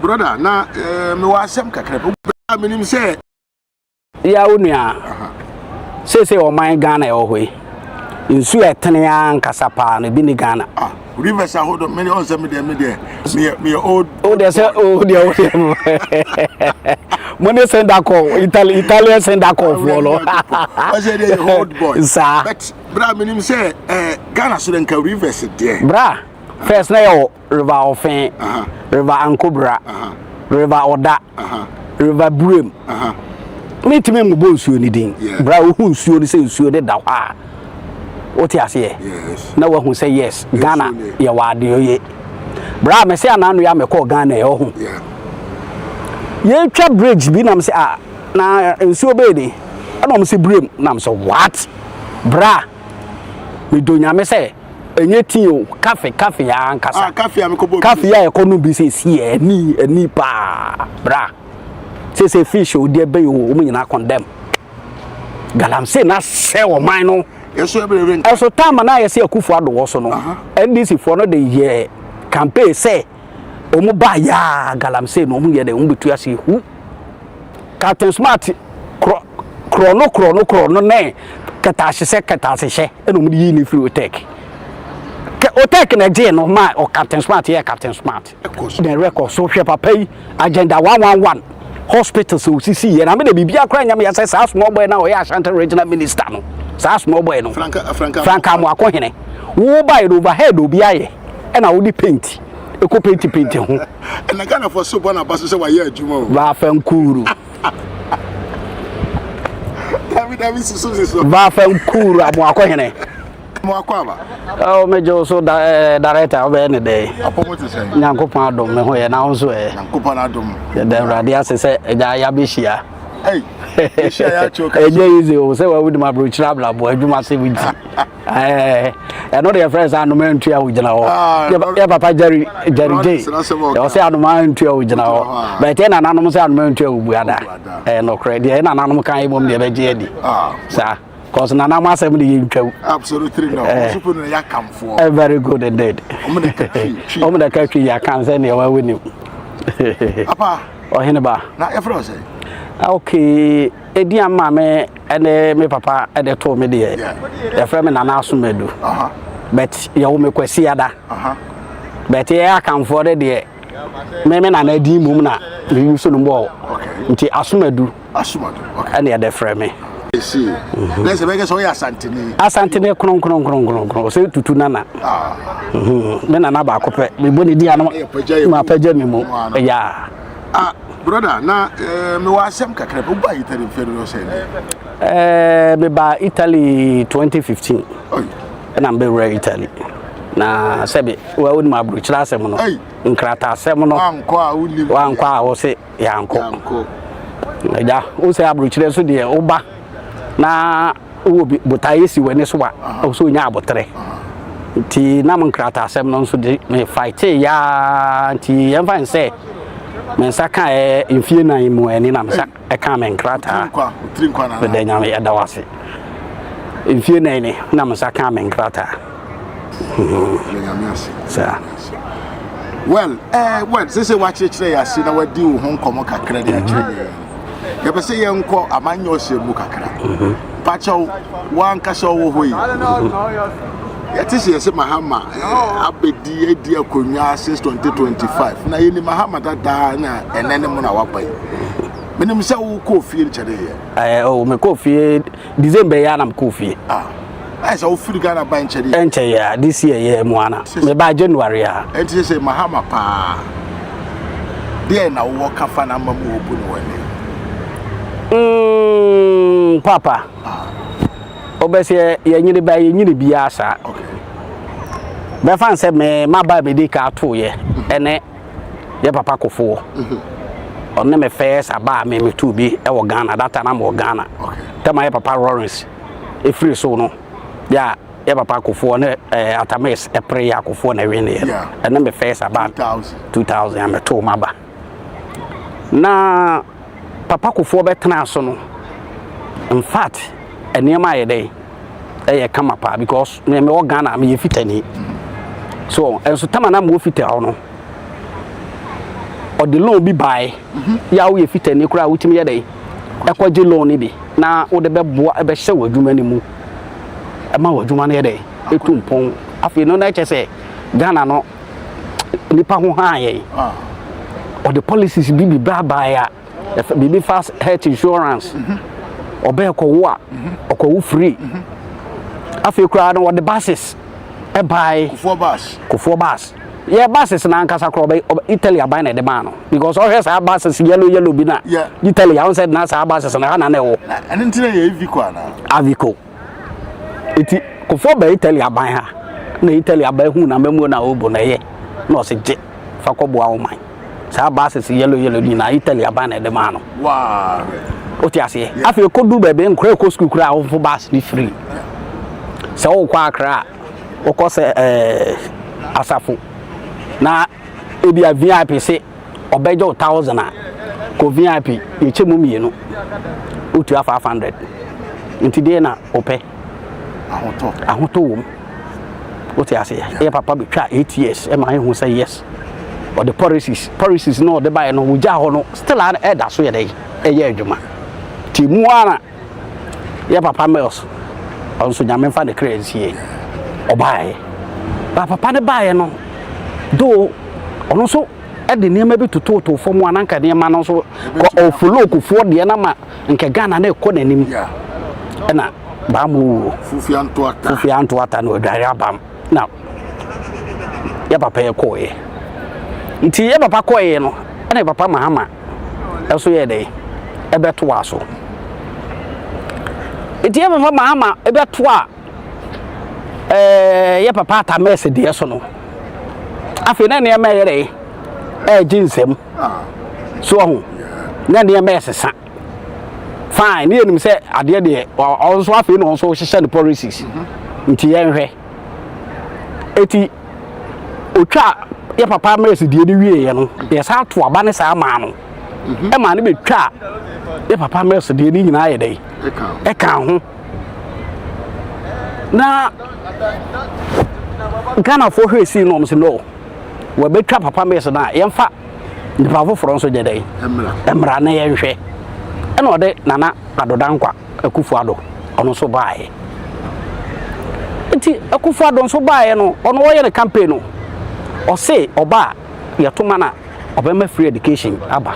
Brother, na eh, mewɔ asɛm kakra bi. Bra, menim sɛ. Ya wo nua, seesei ɔman Ghana ɛwɔ hɔ yi, nsuo a ɛtene ara ankasa paa no, ebi ne Ghana. Ah, rivers ahodoɔ, me ɔn sɛ me deɛ, me deɛ, meyɛ, meyɛ old. O deɛ sɛ, o deɛ, o deɛ. Mo ne Sendakɔ, Italy, Italian Sendakɔ foɔ no. Ɔsɛ deɛ yɛ old boy. Saa. But bra, menim sɛ eh, Ghana so de nka rivers deɛ. Bra, first na yɛ wɔ River Ɔfɛn, River Ankobra, River Ɔda, River Burem. Mentumi mmobɔ nsuo no din. Berɛ a wohu nsuo no sɛ nsuo no da hɔ a, wote aseɛ? Na wahu sɛ yes, Ghana yɛwɔ adeɛ ye. Berɛ a mese anaa noa mekɔɔ Ghana ɛ, ɔho. Yɛtwa bridge bi nam sɛ ah, na nsuo bɛyɛ ni. Ɛna wɔn sɛ Burem. Nam sɛ what? Berɛ a medɔ Nyame sɛ ɛnyɛ tea o, kafe, kafe ankasa. Ah, kafe a mekɔbɔ Kafe a ɛkɔ no bi sɛ si yɛ ani, ani paa, bra. Sɛ sɛ fish o, deɛ bɛyɛ o, wɔn nyinaa condemn. Galamsey na sɛ ɔman no. Ɛso ɛbɛrɛ nka. Ɛso time na ayɛ sɛ Akufo Addo wɔ so no, NDC foɔ no de yɛ campaign sɛ wɔn ba yaa galamsey no wɔn yɛ dɛ wɔn bɛtu ase hu. Captain Smart korɔ korɔ no korɔ no korɔ no ne kɛtɛasehyɛ kɛtɛasehyɛ ɛna wɔn de yii ne firi Otec. Kɛ Otec na ɛgyee no ma ɔ Captain Smart yɛ Captain Smart. Na ɛrekɔ so hwɛ papa yi agenda 111 hospitals a osisi yɛ na me de biribi akora nyɛ me yɛ sɛ saa small boy na ɔyɛ Ashanti regional minister no, saa small boy no, Frank Frank Frank Amoakohene, wo ba yɛ no overhead obi ayɛ ɛna wode paint ɛkɔ paint paint ho. Ɛna Ghanafoɔ so bɔ n'aba so sɛ wayɛ adwuma o. Vafankuru. Dabi dabi, susu susu. Vafankuru Amoakohene. Amoako aba. Oh, me gye so da eh, director wobɛyɛ ne dɛn? Apɔmɔ te sɛn? Nyankopɔn adom, me ho yɛ, na wo nso ɛ? Nyankopɔn adom. Yɛda Awurade ase sɛ agya yɛabɛhyia. Hey, yɛhyia yɛ akyɛw ka. Ɛnyɛ easy o sɛ wawu de ma aburokyerɛ abrabɔ adwuma sɛm nti. Ɛno deɛ frɛ sɛ anoma ntua wo gyina hɔ. Ah, yɛ papa Jerry Jerry J ɔsɛ anoma ntua wo gyina hɔ, bɛtɛ nananom sɛ anoma ntua wo buada. Ɛyɛ nokorɛ deɛ nananom kan yi mmom deɛ bɛgye adi saa, cause nananom asɛm de yɛ ntwam. Absolutely no. Ɔsopɔ no yɛ akamfoɔ. Very good indeed. Ɔmo na ka twi twi. Ɔmo na ka twi yɛ akan sɛ nea wawu nim. Papa. Ɔhene ba. Na yɛfrɛ wo sɛ? Okay, edin a maame ɛne me papa ɛde too me deɛ, yɛfrɛ me Nana Asomadu. But yɛwo me Kwasiada. But yɛ akamfoɔ de deɛ, me nana din mmom na me use no bɔɔ. Nti Asomadu ɛne yɛde frɛ me. Esi. Na sɛ bɛkɛ sɛ ɔyɛ Asantene. Asantene kronkron kronkron kronkron sɛ tutu nana. Me nana baako pɛ, mebɔ ne din ano mapagya me mu. Yeah. Ah, brother, na eh, mewɔ asɛm kakra bi. Wobaa Italy mfeɛ dodoɔ sɛn ni? Eh, mebaa Italy 2015. Oi. Ɛna mbɛwura Italy. Na sɛbe, wa wonim aburokyerɛ asɛm no. Ei. Nkrataa asɛm no. Wankɔ a wonim. Wankɔ a wo se yɛankɔ. Yɛankɔ. Agya, wo sɛ aburokyerɛ so deɛ woba na wowɔ bi botaeɛ si w'ani so a, wo sɛ wonya aboterɛ. Nti nam nkrataa asɛm no nso de me fightee yaa, nti yɛmfa n sɛ me nsa kaeɛ mfie 4 mu ani na me nsa ɛkaa me nkrataa. Tiri nkwa na. Meda Nyame yɛda wo ase. Mfie 4 ni na me nsa kaa me nkrataa. Nyame ase. Saa. Well, well, sɛ sɛ wakyerɛkyerɛ yɛ ase na wadi wo ho nkɔmmɔ kakra de akyerɛ yɛn. Yɛpɛ sɛ yɛnkɔ amanyɛ ɔhyɛ mu kakra. Pakyɛw, wankasa wɔ hɔ yi. Yɛte sɛ yɛsɛ Mahama abɛdi adi akonnwa since 2025. Na yɛni Mahama dadaa na ɛnɛ ne mu na waba yi. Menim sɛ wokɔɔ fie nkyɛre yɛ. Oh, mekɔɔ fie December yi a na mekɔɔ fie. Ah, ayɛ sɛ wofiri Ghana ba nkyɛre yɛ. Ɛnkyɛ yɛ a, this year yɛ mu ana. Mebaa January a. Ɛnti sɛ Mahama paa, deɛ na wowɔ ka fa n'ama mu wɔ bu no wɔ ɛnɛ? Papa, wobɛsɛ yɛnyini ba yɛnyini biara saa. Bɛfa n sɛ me maba a medi ka atoyɛ ɛne yɛ papa Kofoɔ. Ɔno ne me first aba a me metuu bi wɔ Ghana. That time na mewɔ Ghana. Tɛma yɛ papa Lawrence ɛfiri so no, yɛ a yɛ papa Kofoɔ ne Atamis ɛpere yɛ Akofoɔ na ɛweneɛ no. Ɛne me first aba 2000 a metoo m'aba. Na papa Kofoɔ bɛtenaa so no, in fact, nneɛma ayɛ dɛn? Ɛyɛ kama paa because me mewɔ Ghana, meyɛ fitani. So, nso tama na mewɔ fita hɔ no, Ɔde loan bi baeɛ. Yɛ a woyɛ fitani koraa a wotumi yɛ dɛn ɛkɔgye loan no bi na wode bɛboa ɛbɛhyɛ w'adwuma no mu ɛma w'adwuma no yɛ dɛn ɛtu mpɔn. Afei no na ɛkyɛ sɛ Ghana no nipa ho haa yɛn. Ɔde policies bi bi baeɛ a ɛfɛ biribi fa health insurance, ɔbɛɛ kɔwo a ɔkɔwo free. Afei koraa no wɔde buses ɛbaeɛ. Kufuor bus. Kufuor bus yɛ buses na ankasa koraa ɔbɛ Italy aban na ɛde maa no because ɔhwɛ saa buses yellow yellow bi na Italy ahun sɛ na saa buses na ha na na ɛwɔ. Na ɛno nti na yɛ Ivico anaa? Avico. Eti Kufuor bɛ Italy aban ha na Italy aban hu na mɛmuo na ɔbɔ na ɛyɛ na ɔsi gye fa kɔboa wo man. Saa buses yellow yellow nyinaa, Italy aban na ɛde maa no. O te aseɛ? Afei kɔdu baabi nkora ɛkɔ sukuu koraa a wɔmfo bus ne free. Sɛ wokɔ Akra a, wokɔ sɛ Asafo na ebi a VIP se ɔbɛgye wo 1,000 a, kɔ VIP yɛkyɛ mu mmienu, wotua 500. Nti deɛ na wopɛ? Ahotɔ. Ahotɔ wɔ mu. Wote aseɛ? Ɛyɛ papa bɛtwa 8 years ɛma ɛhu sɛ yes, ɔde policies na ɔde baeɛ no wogyaa hɔ no still a ɛda so yɛ dɛ ɛyɛ adwuma. Nti mu ara yɛ papa Mills, ɔno nso Nyame mfa ne kra nsie, ɔbaeɛ ba papa ne baeɛ no do ɔno nso ɛde nneɛma bi tototo fam a na nka nneɛma no nso kɔ ɔfollow Kufuor deɛ no ma nka Ghana na ɛkɔ n'anim. Ɛna baamu wuo. Fufi anto ata. Fufi anto ata na ɔdware abam na yɛ papa yɛ kɔɔeɛ. Nti yɛ papa kɔɔeɛ no, ɛna yɛ papa Mahama ɛso yɛ dɛ ɛbɛtoa so. Nti yɛ papa Mahama ɛbɛtoa yɛ papa Atta Mills deɛ so no, afei na nneɛma ɛyɛ dɛ ɛɛgye nsam so ɔho na nneɛma ɛsesa. Fine, ne yɛnim sɛ adeɛ deɛ ɔno nso afei na ɔno nso hyehyɛ ne policies. Nti yɛnhwɛ eti otwa yɛ papa Mills deɛ de wieɛ no, yɛsan to aba ne saa maa no ɛmaa no bɛtwa yɛ papa Mills deɛ ne nyinaa yɛ dɛ ɛka ho na Ghanafoɔ hwɛ sii no ɔmo sɛ no, wɔbɛtwa papa Mills no a, yɛmfa nipa foforɔ nso gye dɛ mmra na yɛnhwɛ. Ɛna ɔde Nana Addo Dankwa Akufo Addo, ɔno nso baeɛ. Nti Akufo Addo nso baeɛ no, ɔno ɔyɛ ne campaign no, ɔse ɔba a yɛto ma no a, ɔbɛma free education aba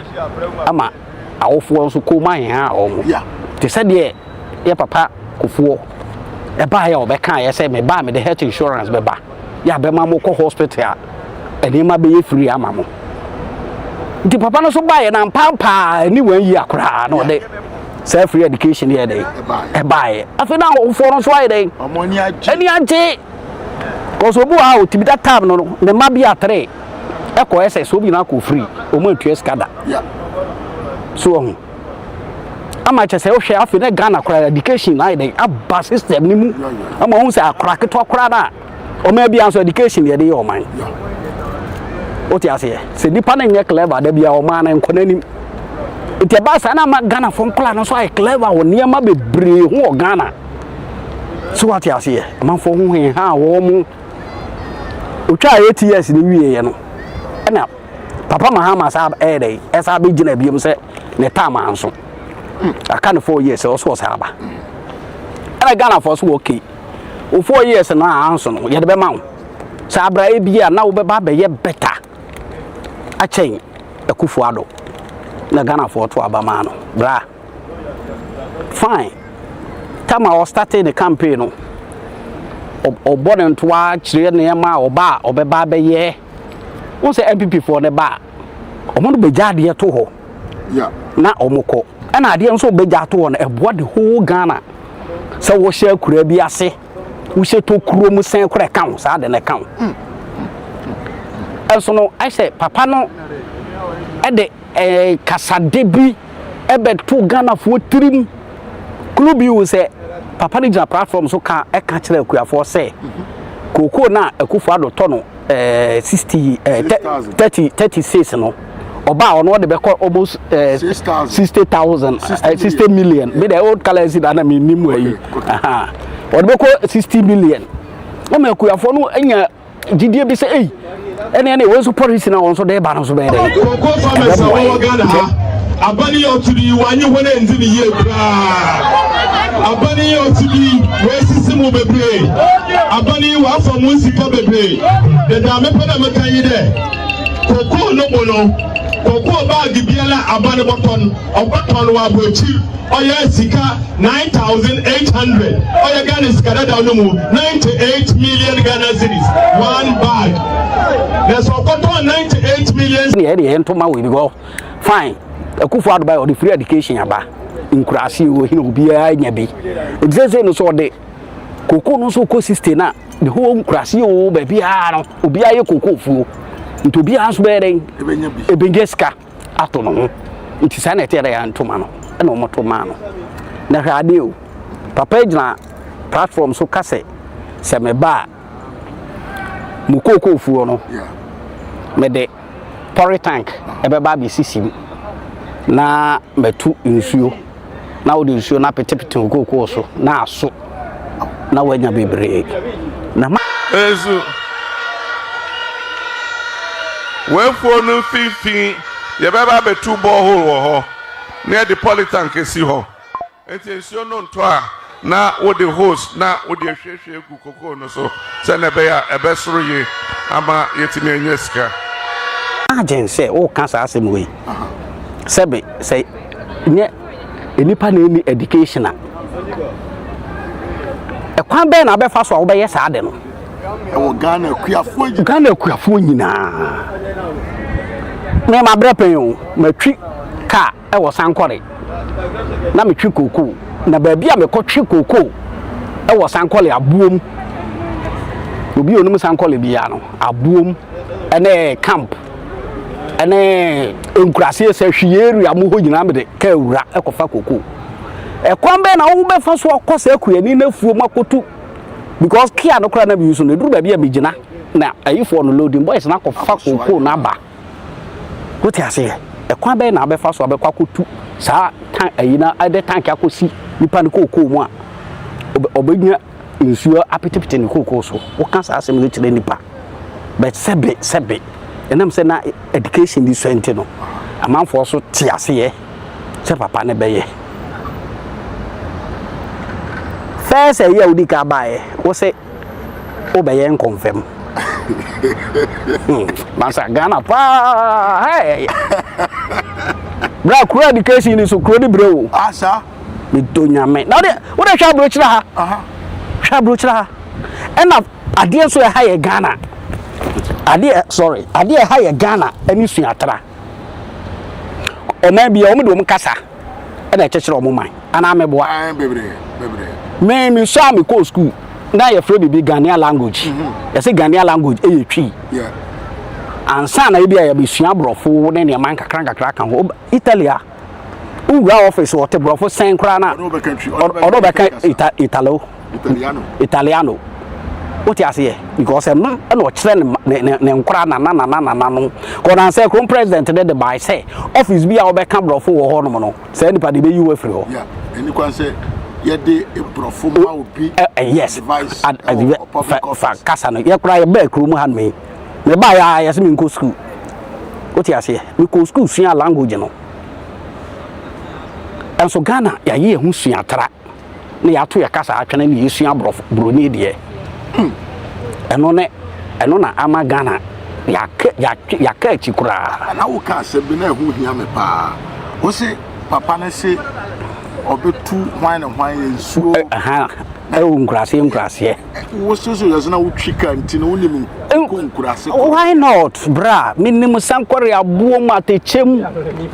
ama awofoɔ nso kɔn mu aheha a wɔn te sɛ deɛ yɛ papa Kufuor ɛbaeɛ a ɔbɛkaeɛ sɛ meba a mede health insurance bɛba, yɛ a bɛma mo kɔ hospital a nneɛma bɛyɛ free ama mo. Nti papa no nso baeɛ na mpampaa ne wɔn yi akoraa na ɔde saa free education yɛ dɛ ɛbaeɛ. Afei na awofoɔ no nso ayɛ dɛ ani agye kɔsɔ obi wɔ ha a otimi da time no ne mma bi atere ɛkɔ ɛsɛ so obi nyinaa kɔ free, wɔn antua sika da so ɔho ama kyɛ sɛ wohwɛ. Afei na Ghana koraa education ayɛ dɛ aba system ne mu ama ohun sɛ akora ketewa koraa na ɔman bi nso education yɛde yɛ ɔman. Wote aseɛ sɛ nipa no nyɛ clever da bia ɔman no nkɔ n'anim. Nti ɛbaa saa na ama Ghanafoɔ nkɔla no nso ayɛ clever wɔ nneɛma bebree ho wɔ Ghana so. Wate aseɛ? Amanfoɔ ho heha a wɔn mo otwa 8 years ne wieɛ no, ɛna papa Mahama saa ɛyɛ dɛ ɛsa abɛgyina biom sɛ ne term anso aka ne 4 years, ɔso ɔsa aba. Ɛna Ghanafoɔ so wɔ okay, o 4 years no a anso no yɛde bɛma wo sɛ abra ebi a na wobɛba abɛyɛ better akyɛn Akufo Addo. Na Ghanafoɔ to aba maa no. Bra fine, time a ɔstarte ne campaign no, ɔbɔ ne ntoa kyerɛ nneɛma a ɔba a ɔbɛba abɛyɛ. Wɔn sɛ NPP foɔ ne ba a wɔn no bɛgya adeɛ to hɔ na wɔn kɔ, ɛna adeɛ nso bɛgya ato hɔ no ɛboa the whole Ghana. Sɛ wɔhyɛ akura bi ase, wohyɛ tokuro mu sɛn kora ɛka ho saa de no ɛka ho. Ɛnso no ayɛ papa no ɛde kasade bi ɛbɛto Ghanafoɔ tirim kuro bi wo sɛ papa no gyina platform so ka ɛka kyerɛ akuafoɔ sɛ kookoo no a Akufo Addo tɔ no 60 30 36 no, ɔbaa ɔno ɔde bɛkɔ almost 60,000, 60 million. Bi de old currency na mi nim wɔ yi, ɔde bɛkɔ 60 million. Wɔn akuafoɔ no anya gyidie bi sɛ ei Ɛne ɛne wei nso policy na wɔn nso de ba no nso bɛyɛ dɛ. Cocoa farmers a wɔwɔ Ghana ha, aban yi a ɔto do yi wɔanye hɔn enndzi no yie koraa. Aban yi a ɔto do yi woesisi mo bebree. Aban yi wɔafa mo sika bebree. Na dza mepɛ dɛ meka nye dɛ, cocoa no bo no, cocoa bag biara a aban bɔtɔ no, ɔbɔtɔn wɔ aborɔkyir. Ɔyɛ sika 9,800, ɔyɛ Ghana sika dadaw no mu 98 million Ghana cedis, one bag. Na sɛ ɔkɔtɔn 98 million. Yɛ deɛ yɛn ntoma wei because fine Akufo Addo ba ɔde free education aba nkuraase wɔ hene obiara nya bi nti sɛ no so ɔde koko no nso kɔ 60 na the whole nkuraase o baabiara no obiara yɛ koko fuo nti obiara nso bɛyɛ dɛn ebenya sika. ato ne ho nti saa na ɛteɛ dɛ yɛn ntoma no ɛna wɔn to maa no na hwɛ adeɛ o papa gyina platform so ka sɛ sɛ me ba a mo kookoofuo no mede pɔre tank ɛbɛba abɛsisi mu na matu nsuo na wode nsuo no apetepete wo kookoo so na aso na woanya bebree na ma. Nso w'afuo no mfimfini yɛbɛba abɛtu borehole wɔ hɔ na yɛde polytank asi hɔ. Enti nsuo no ntɔ a, na wode hose na wode ahwiehwie agu kokoo no so sɛdeɛ ɛbɛyɛ a ɛbɛsoro yie ama yɛatumi anya sika. Imagine sɛ woka saa asɛm wei sɛbe sɛ nyɛ nnipa na ɛni education a ɛkwan bɛn na abɛfa so a wobɛyɛ saa de no ɛwɔ Ghana akuafoɔ nyinaa Ghana akuafoɔ nyinaa me mabrɛ pɛn o matwi kaa wɔ Sankore na metwe kookoo na baabi a mekɔtwe kookoo wɔ Sankore aboom obi a onim Sankore biara no aboom ɛne camp ɛne nkuraseɛ sɛ hwi area mu hɔ nyinaa mede kaa wura ɛkɔfa kookoo ɛkwan bɛn na wobɛfa so akɔ sɛ akuani no afuom akɔtu because kia no koraa na meyi so no ɛduru baabi a megyina na ayifoɔ no loading boys no akɔfa kookoo no aba Wote aseɛ? Ɛkwan bɛn na wobɛfa so abɛkɔ akɔtu saa tan ayi na ɛde tank akɔsi nipa no kookoo mu a ɔbɛnya nsuo apetepete ne kookoo so? Woka saa asɛm no kyerɛ nipa. But sɛbe sɛbe ɛnam sɛ na education di sua nti no amanfoɔ so te aseɛ sɛ papa no bɛyɛ. First ɛyi a wodi ka baeɛ wo se wobɛyɛ nkɔmfam masa Ghana paa hey. Bra kuro education ni so kuro ni brɛ o. Asa. Medɔ nyame. Na wode wode hwɛ aburokyerɛ ha. Hwɛ aburokyerɛ ha. Ɛna adeɛ nso ɛha yɛ Ghana. Adeɛ sorry adeɛ ɛha yɛ Ghana ɛne suatra. Ɔman bi a wɔn de wɔn kasa. ɛna ɛkyekyere wɔn man anaa meboa. Ae bebree bebree. Me me sɔ a me kɔɔ school na yɛfrɛ biribi Ghanaian language. Mm -hmm. Yɛsɛ Ghanaian language ɛyɛ Twi. Yeah. Ansa na ebi a yɛbɛsua aborɔfo ne nneɛma nkakra nkakra ka ho. Italy a wowura office wɔte borɔfo sɛn koraa na ɔno bɛka Italo. Italiano. Italiano. Wote aseɛ? Because ɛno ɛna ɔkyerɛ ne ne ne nkora nana nana nana no. Kɔnansɛ kurom president ne de bae sɛ office bi a wɔbɛka borɔfo wɔ hɔ nom no saa nipa de bɛyi wo afiri hɔ. Yeah, ɛni kwan sɛ yɛde borɔfo ma obi. Uh, yes. Advice. Ad, ɛwɔ public fa, fa office. kasa no. Yɛ koraa yɛbaa kurom ha nom yi. Mebaa yɛ a yɛsɛ menkɔ school. Wote aseɛ? Mekɔ school sua language no. Ɛnso Ghana yɛayɛ yɛn ho suatra. na yɛato yɛ kasa atwene na yɛsua aborɔfo buroni deɛ ɛno ne ɛno na ama Ghana yɛaka yɛaka yɛaka akyi koraa. Na woka asɛm bi na ɛho hia me paa. Wo se papa no se ɔbɛtu hwan ne hwan yɛ nsuo. Ɛwɔ nkuraseɛ nkuraseɛ. Wo se so yɛ sɛ na wotwi ka nti no wonim kɔ nkuraase kɔ. Why not bra menim sankɔre aboom atɛkyɛm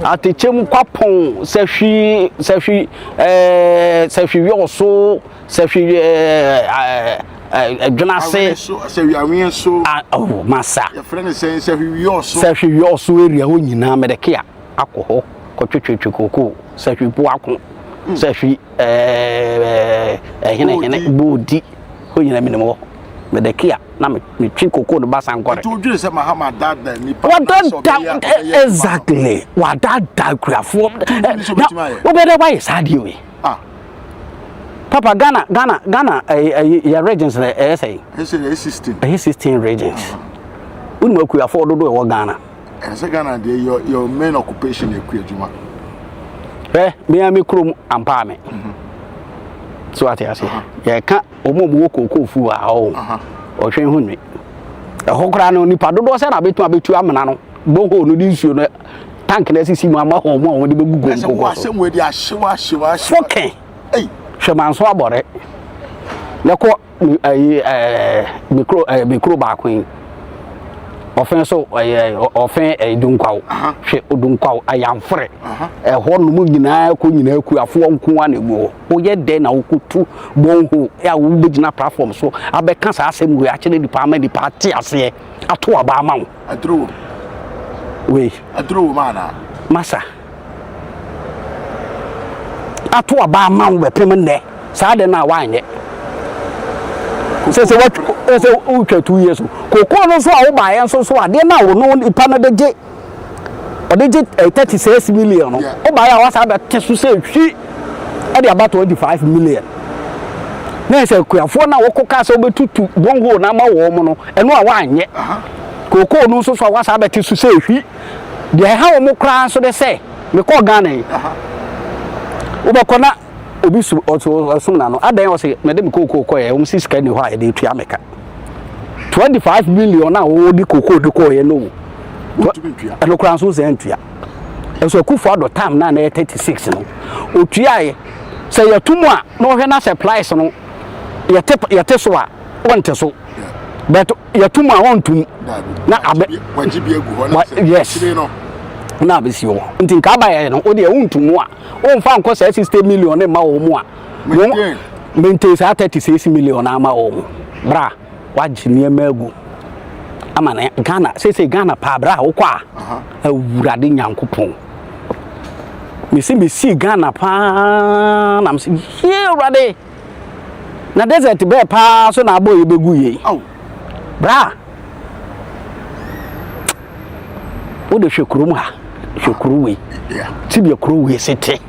atɛkyɛm kwapɔn sɛhwi sɛhwi Ɛɛ sɛhwi yɔɔso, sɛhwi ɛɛ ɛdwenase. Sɛhwi aweɛ so. Ah, oh, masa. Yɛfrɛ no sɛn sɛhwi yɔɔso. Sɛhwi yɔɔso area hɔ nyinaa mede kea akɔ hɔ kɔtwetwetwe koko sɛhwi boako hmm. sɛhwi ɛɛ ɛhenehene boodi hɔ nyinaa menim hɔ mede kea na metwe koko no ba sankɔre. Nti wodwene sɛ Mahama daadaa nipa. Wadaadaa exactly wadaadaa akuafoɔ. Na wobɛdɛ wayɛ saa adeɛ wei. Ah. Papa Ghana Ghana Ghana ɛyɛ ɛyɛ regions na ɛyɛ sɛn. Ɛyɛ 16. Ɛyɛ 16 regions. Wonim akuafoɔ dodoɔ ɛwɔ Ghana? Ɛsɛ sɛ Ghana deɛ your your main occupation yɛ kua adwuma. Hwɛ, me ara me kurom ampaa me. So ate ase. Yɛka wɔn a wɔwɔ kookoo fuo a ɔwɔ ɔhwɛn ho nwe. Ɛhɔ koraa no nipa dodoɔ sɛ na abɛtumi abɛtu amena no borehole no de nsuo no tank no asisi mu ama wɔn a wɔde bɛgu gu nkokɔ so. Asɛm wei de ahyew ahyew ahyew. Fɔkɛn. Hwɛ manso abɔre. Na kɔ ɛyi ɛɛ me kuro ɛɛ me kuro baako yi ɔfɛn so ɛyɛ ɔfɛn ɛyɛ dunkwaw hwɛ dunkwaw ayamfrɛ ɛhɔ nom nyinaa kɔ nyinaa kuafoɔ nko ara na egu hɔ woyɛ dɛn na wokotu bɔnho a wobɛgyina platform so abɛka saa asɛm wei akyerɛ nipa ama nipa ate aseɛ ato aba ama wo aduro wɔ wei aduro wɔ mu anaa masa ato aba ama wo bɛpem nnɛ saa de no a woanyɛ sɛ sɛ sɛ wotwa 2 years kokoo no nso a wobaeɛ nso so adeɛ no a ɔno nipa no de gye ɔde gye 36 million no wobaeɛ a wasa bɛte so sɛ hwi ɛde aba 25 million na sɛ akuafoɔ no a wɔkɔ kaa sɛ wobɛtutu borehole no ama wɔn no ɛno a woanyɛ kokoo no nso so a wasa bɛte so sɛ hwi. Deɛ ɛha wɔn koraa nso de sɛ, mekɔɔ Ghana yi, wobɛkɔ na obi su ɔsom n'ano. Adɛn ɔse mede me kookoo kɔɛ, wɔn si sika ni hɔ a yɛde tua me ka. 25 million a wɔde kookoo de kɔɔyɛ no, ɛno koraa nso sɛ ntua. Ɛso Akufo Addo time na na ɛyɛ 36 no, otuaeɛ. Sɛ yɛto mu a, na ɔhwɛ na sɛ price no yɛte yɛte so a, wɔnte so. But yɛto mu a ɔntom na abɛ wagye bi agu hɔ na sɛ yes na abɛsi hɔ nti nka aba yɛ no wodeɛ wonto mu a womfa nkɔ saa 60 million ne mma wɔ mu a maintain maintain saa 36 million ama wɔ mu bra wagye nneɛma agu ama na Ghana sese Ghana paa bra wokɔ a awurade Nyankopɔn mesi mesi Ghana paa na mesi yie awurade Na desert bɛɛ paa so na abɔ yɛ bɛgu yei. Bra! Wode hwɛ kurom ha, hwɛ kuro wei. Sɛdeɛ kuro wei se te.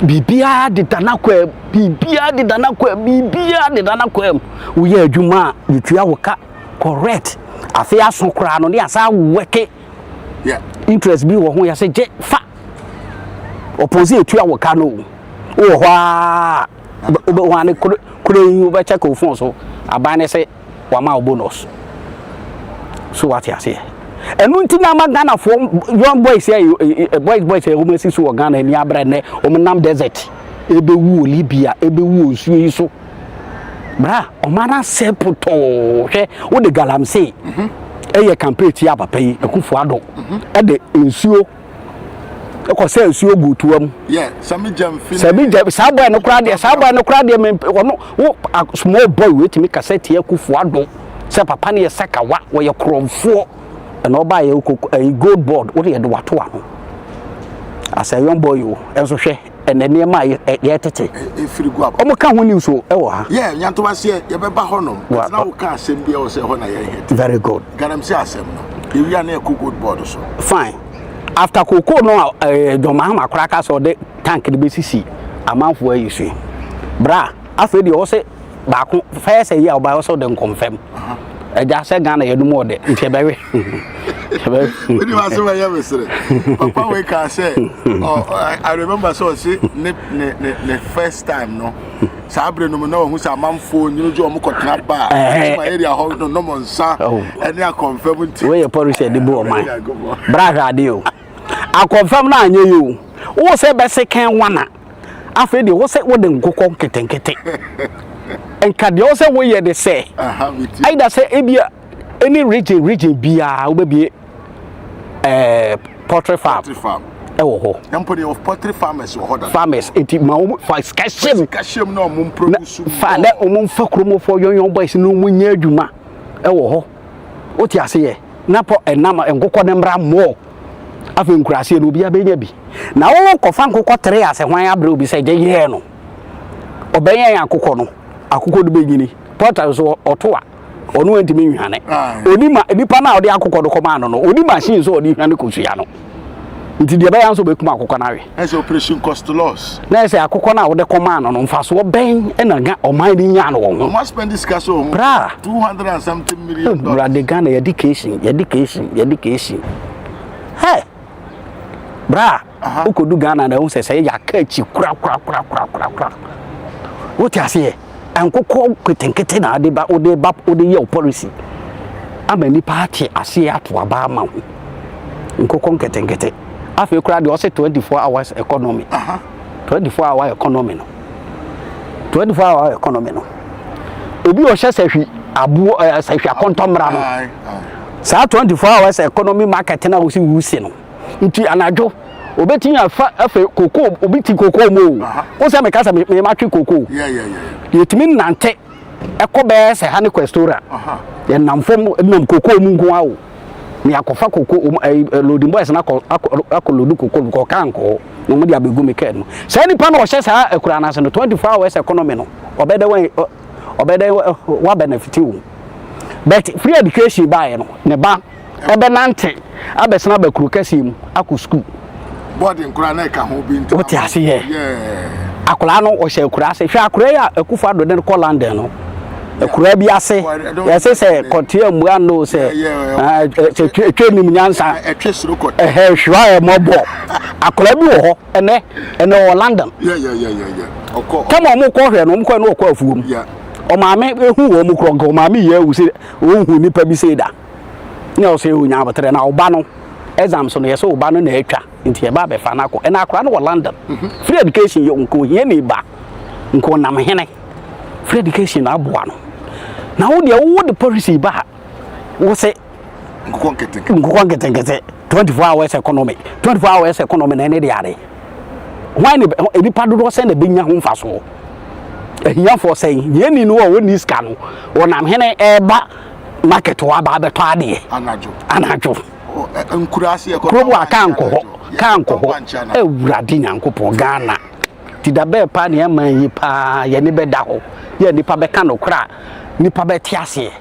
Biribiara deda n'akwaa mu, biribiara deda n'akwaa mu, biribiara deda n'akwaa mu. Woyɛ adwuma a, yɛtua wo ka correct. Afei aso koraa no, ne yɛasan wɛke interest bi wɔ ho, yɛsɛ gye fa. Ɔpɔn sɛ yɛtua wo ka no o. Wowɔ hɔ ara wobɛhu ane koro yi wobɛkyɛke wo phone so aban ne sɛ wama wo bonus so wate aseɛ ɛno nti na ama Ghanafoɔ young boys ɛ boys boys ɛ wɔn asi so wɔ Ghana ani abere nnɛ wɔn nam desert ɛbɛwu wɔ Libya ɛbɛwu wɔ nsuo yi so bra ɔman no asɛ potɔɔ hwɛ wode galamsey ɛyɛ campaign tia papa yi Akufo Addo ɛde nsuo ɛkɔ sɛ nsuo gu toa mu. Yeah, Sami Gyamfi. Sami Gyamfi saa boy no koraa deɛ saa boy no koraa deɛ mɛ ɔno wo small boy wei tumi kasa tia Akufo Addo sɛ papa no yɛ sakawa wɔyɛ korɔmfoɔ ɛna ɔbaa yɛ koko ɛyi gold board wo de yɛde wato ano as a young boy o ɛnso hwɛ ɛnɛ nneɛma a yɛtete efiri gu aba wɔn ka ho news o ɛwɔ ha. Yeah, nyantomaseɛ yɛbɛba hɔ nom na wo ka asɛm bi ɛwɔ sɛ ɛhɔ na yɛn hit. Very good. Galamsey asɛm no yɛwia na ɛkɔ gold board so. Fine. After cocoa no a eh, John Mahama koraa ka sɛ ɔde tank no bɛsisi amanfoɔ ayi so yi. Bra, afei deɛ ɔwɔ sɛ baako fɛyɛ sɛ yi a ɔba ɔsɛ ɔde nkɔmfam. Agya sɛ Ghana yɛnom ɔdɛ nti ɛbɛwe. Wodi wa sɛ wɔyɛ me sere. Papa wei ka sɛ I remember sɛ ɔse ne ne ne ne first time no saa bere no mu na ɔhu sɛ amanfoɔ nyini gye wɔn kɔtena baa ma area hɔ no nom nsa ɛne akɔmfam nti. Wei yɛ policy ɛde bu ɔman. Bra hwɛ adeɛ o. Akɔmfam no anyɛ yi o. Wo sɛ bɛse kɛn wana. Afei deɛ wo sɛ wode nkokɔ nketenkete. Nka deɛ wo sɛ woyɛ de sɛ. Either sɛ ebia any region region biara wobɛbie ɛɛ poultry farm ɛwɔ hɔ. Mpo deɛ poultry farmers wɔ hɔ dada. Farmers nti ma wɔn fa sika hyɛ mu. Sika hyɛ mu na wɔn produce mu. Fa na wɔn nfa kuromfoɔ yɔnyɔn boys na wɔn nyɛ adwuma ɛwɔ hɔ. Wote ase yɛ na pɔ ɛnam nkokɔ ne mmra mɔɔ afei nkuraseɛ no obiara bɛnya bi. Na wo kɔfa nkokɔ tere ase hwan abrɛ obi sɛ gye yɛɛ no. Ɔbɛyɛn akokɔ no akokɔ no bɛnyini pɔta nso ɔto a. Ɔno ntumi nhwane. Ɔni ma nipa no a ɔde akokɔ no kɔmaa no no, ɔni machine sɛ ɔde hwane kosua no. Nti deɛ ɛbɛyɛ nso bɛkum akokɔ no awe. Ɛsɛ operation cost loss. Na ɛsɛ akokɔ no a wode kɔmaa no no mfasoɔ bɛn na ga ɔman no nyaa no wɔ ho. Ɔmo aspɛndi sika so ho. Bra. 200 and something million dollars. Wurade Ghana yɛde cation yɛde cation yɛde cation. Hɛ! Bra. Wokɔdu Ghana na ɛhu sɛ sɛ yɛaka akyi kora kora kora kora kora kora. Wote aseɛ? Nkokɔ nketenkete na wode ba wode ba wode yɛ wo policy ama nipa ate aseɛ ato aba ama wo. Nkokɔ nketenkete. Afei koraa deɛ ɔsɛ 24 hours economy. 24 hour economy no. 24 hour economy no. Obi ɔhyɛ sahwi aboɔ ɛɛ sahwi akɔntɔmmra no. Saa 24 hours economy market na wosi wusi no. Nti anadwo obetumi afa afei koko obi ti koko mu o. Wo sɛ meka sɛ me matwe koko. Yɛtumi nante ɛkɔ bɛyɛ sɛ ha ne Questora. Yɛnam fam nam koko mu nko ara o. Na yɛakɔfa koko wɔn ɛyi loading boys no akɔ akɔ akɔ load koko no kɔ kaa nkɔ hɔ na wɔn de abɛgu me kaa mu. Saa nipa no ɔhyɛ saa akura no ase no 24 hours economy no ɔbɛdɛ wɔn ɔbɛdɛ wa benefit wo. But free education baeɛ no ne ba ɛbɛnante abɛsena aba kuro kɛseɛ mu akɔ sukuu. Boarding koraa na ɛka ho bi nti. Wote ase yɛ. Akwadaa no ɔhyɛ akura ase. Hwɛ akwadaa yi a Akufo Addo de no kɔ London no. Akura bi ase. Yɛse sɛ kɔteɛ mmua no sɛ sɛ twe nim nyansa. Ɛtwe soro kɔteɛ. Ɛhɛ hwɛ a ɛmɔbɔ. Akwadaa bi wɔ hɔ ɛnɛ ɛnɛ wɔ London. Kama wɔn kɔ hwɛ no wɔn kɔ no wɔkɔ afuom. Ɔmaame ehu wɔn korɔ nka ɔmaame yɛ awu sɛ ɔnhu nipa bi sɛ da. Na ɔsɛ onya aboterɛ na ɔba no exams no yɛsɛ ɔba no na atwa nti yɛba abɛfa no akɔ ɛna akora no wɔ London mhm. Free education yɛ nka ohia ni ba nka ɔnam hene free education na aboa no na wo deɛ wo de policy ba wo sɛ nkokɔ nketenkete nkokɔ nketenkete 24 hours economy 24 hours economy na ɛne de ade hwan ne nipa dodoɔ sɛn na ɛbɛnya ho mfasoɔ ahiafoɔ sɛn yɛn ni no a wɔnni sika no wɔnam hene ɛreba market hɔ aba abɛtɔ adeɛ anadwo anadwo nkuraase ɛkɔ kurom a kaa nkɔ hɔ kaa nkɔ hɔ awurade nyankopɔn Ghana ti da bɛɛ paa ne ɛma yi paa yɛne bɛda hɔ yɛ nipa bɛka nokorɛ a nipa bɛte aseɛ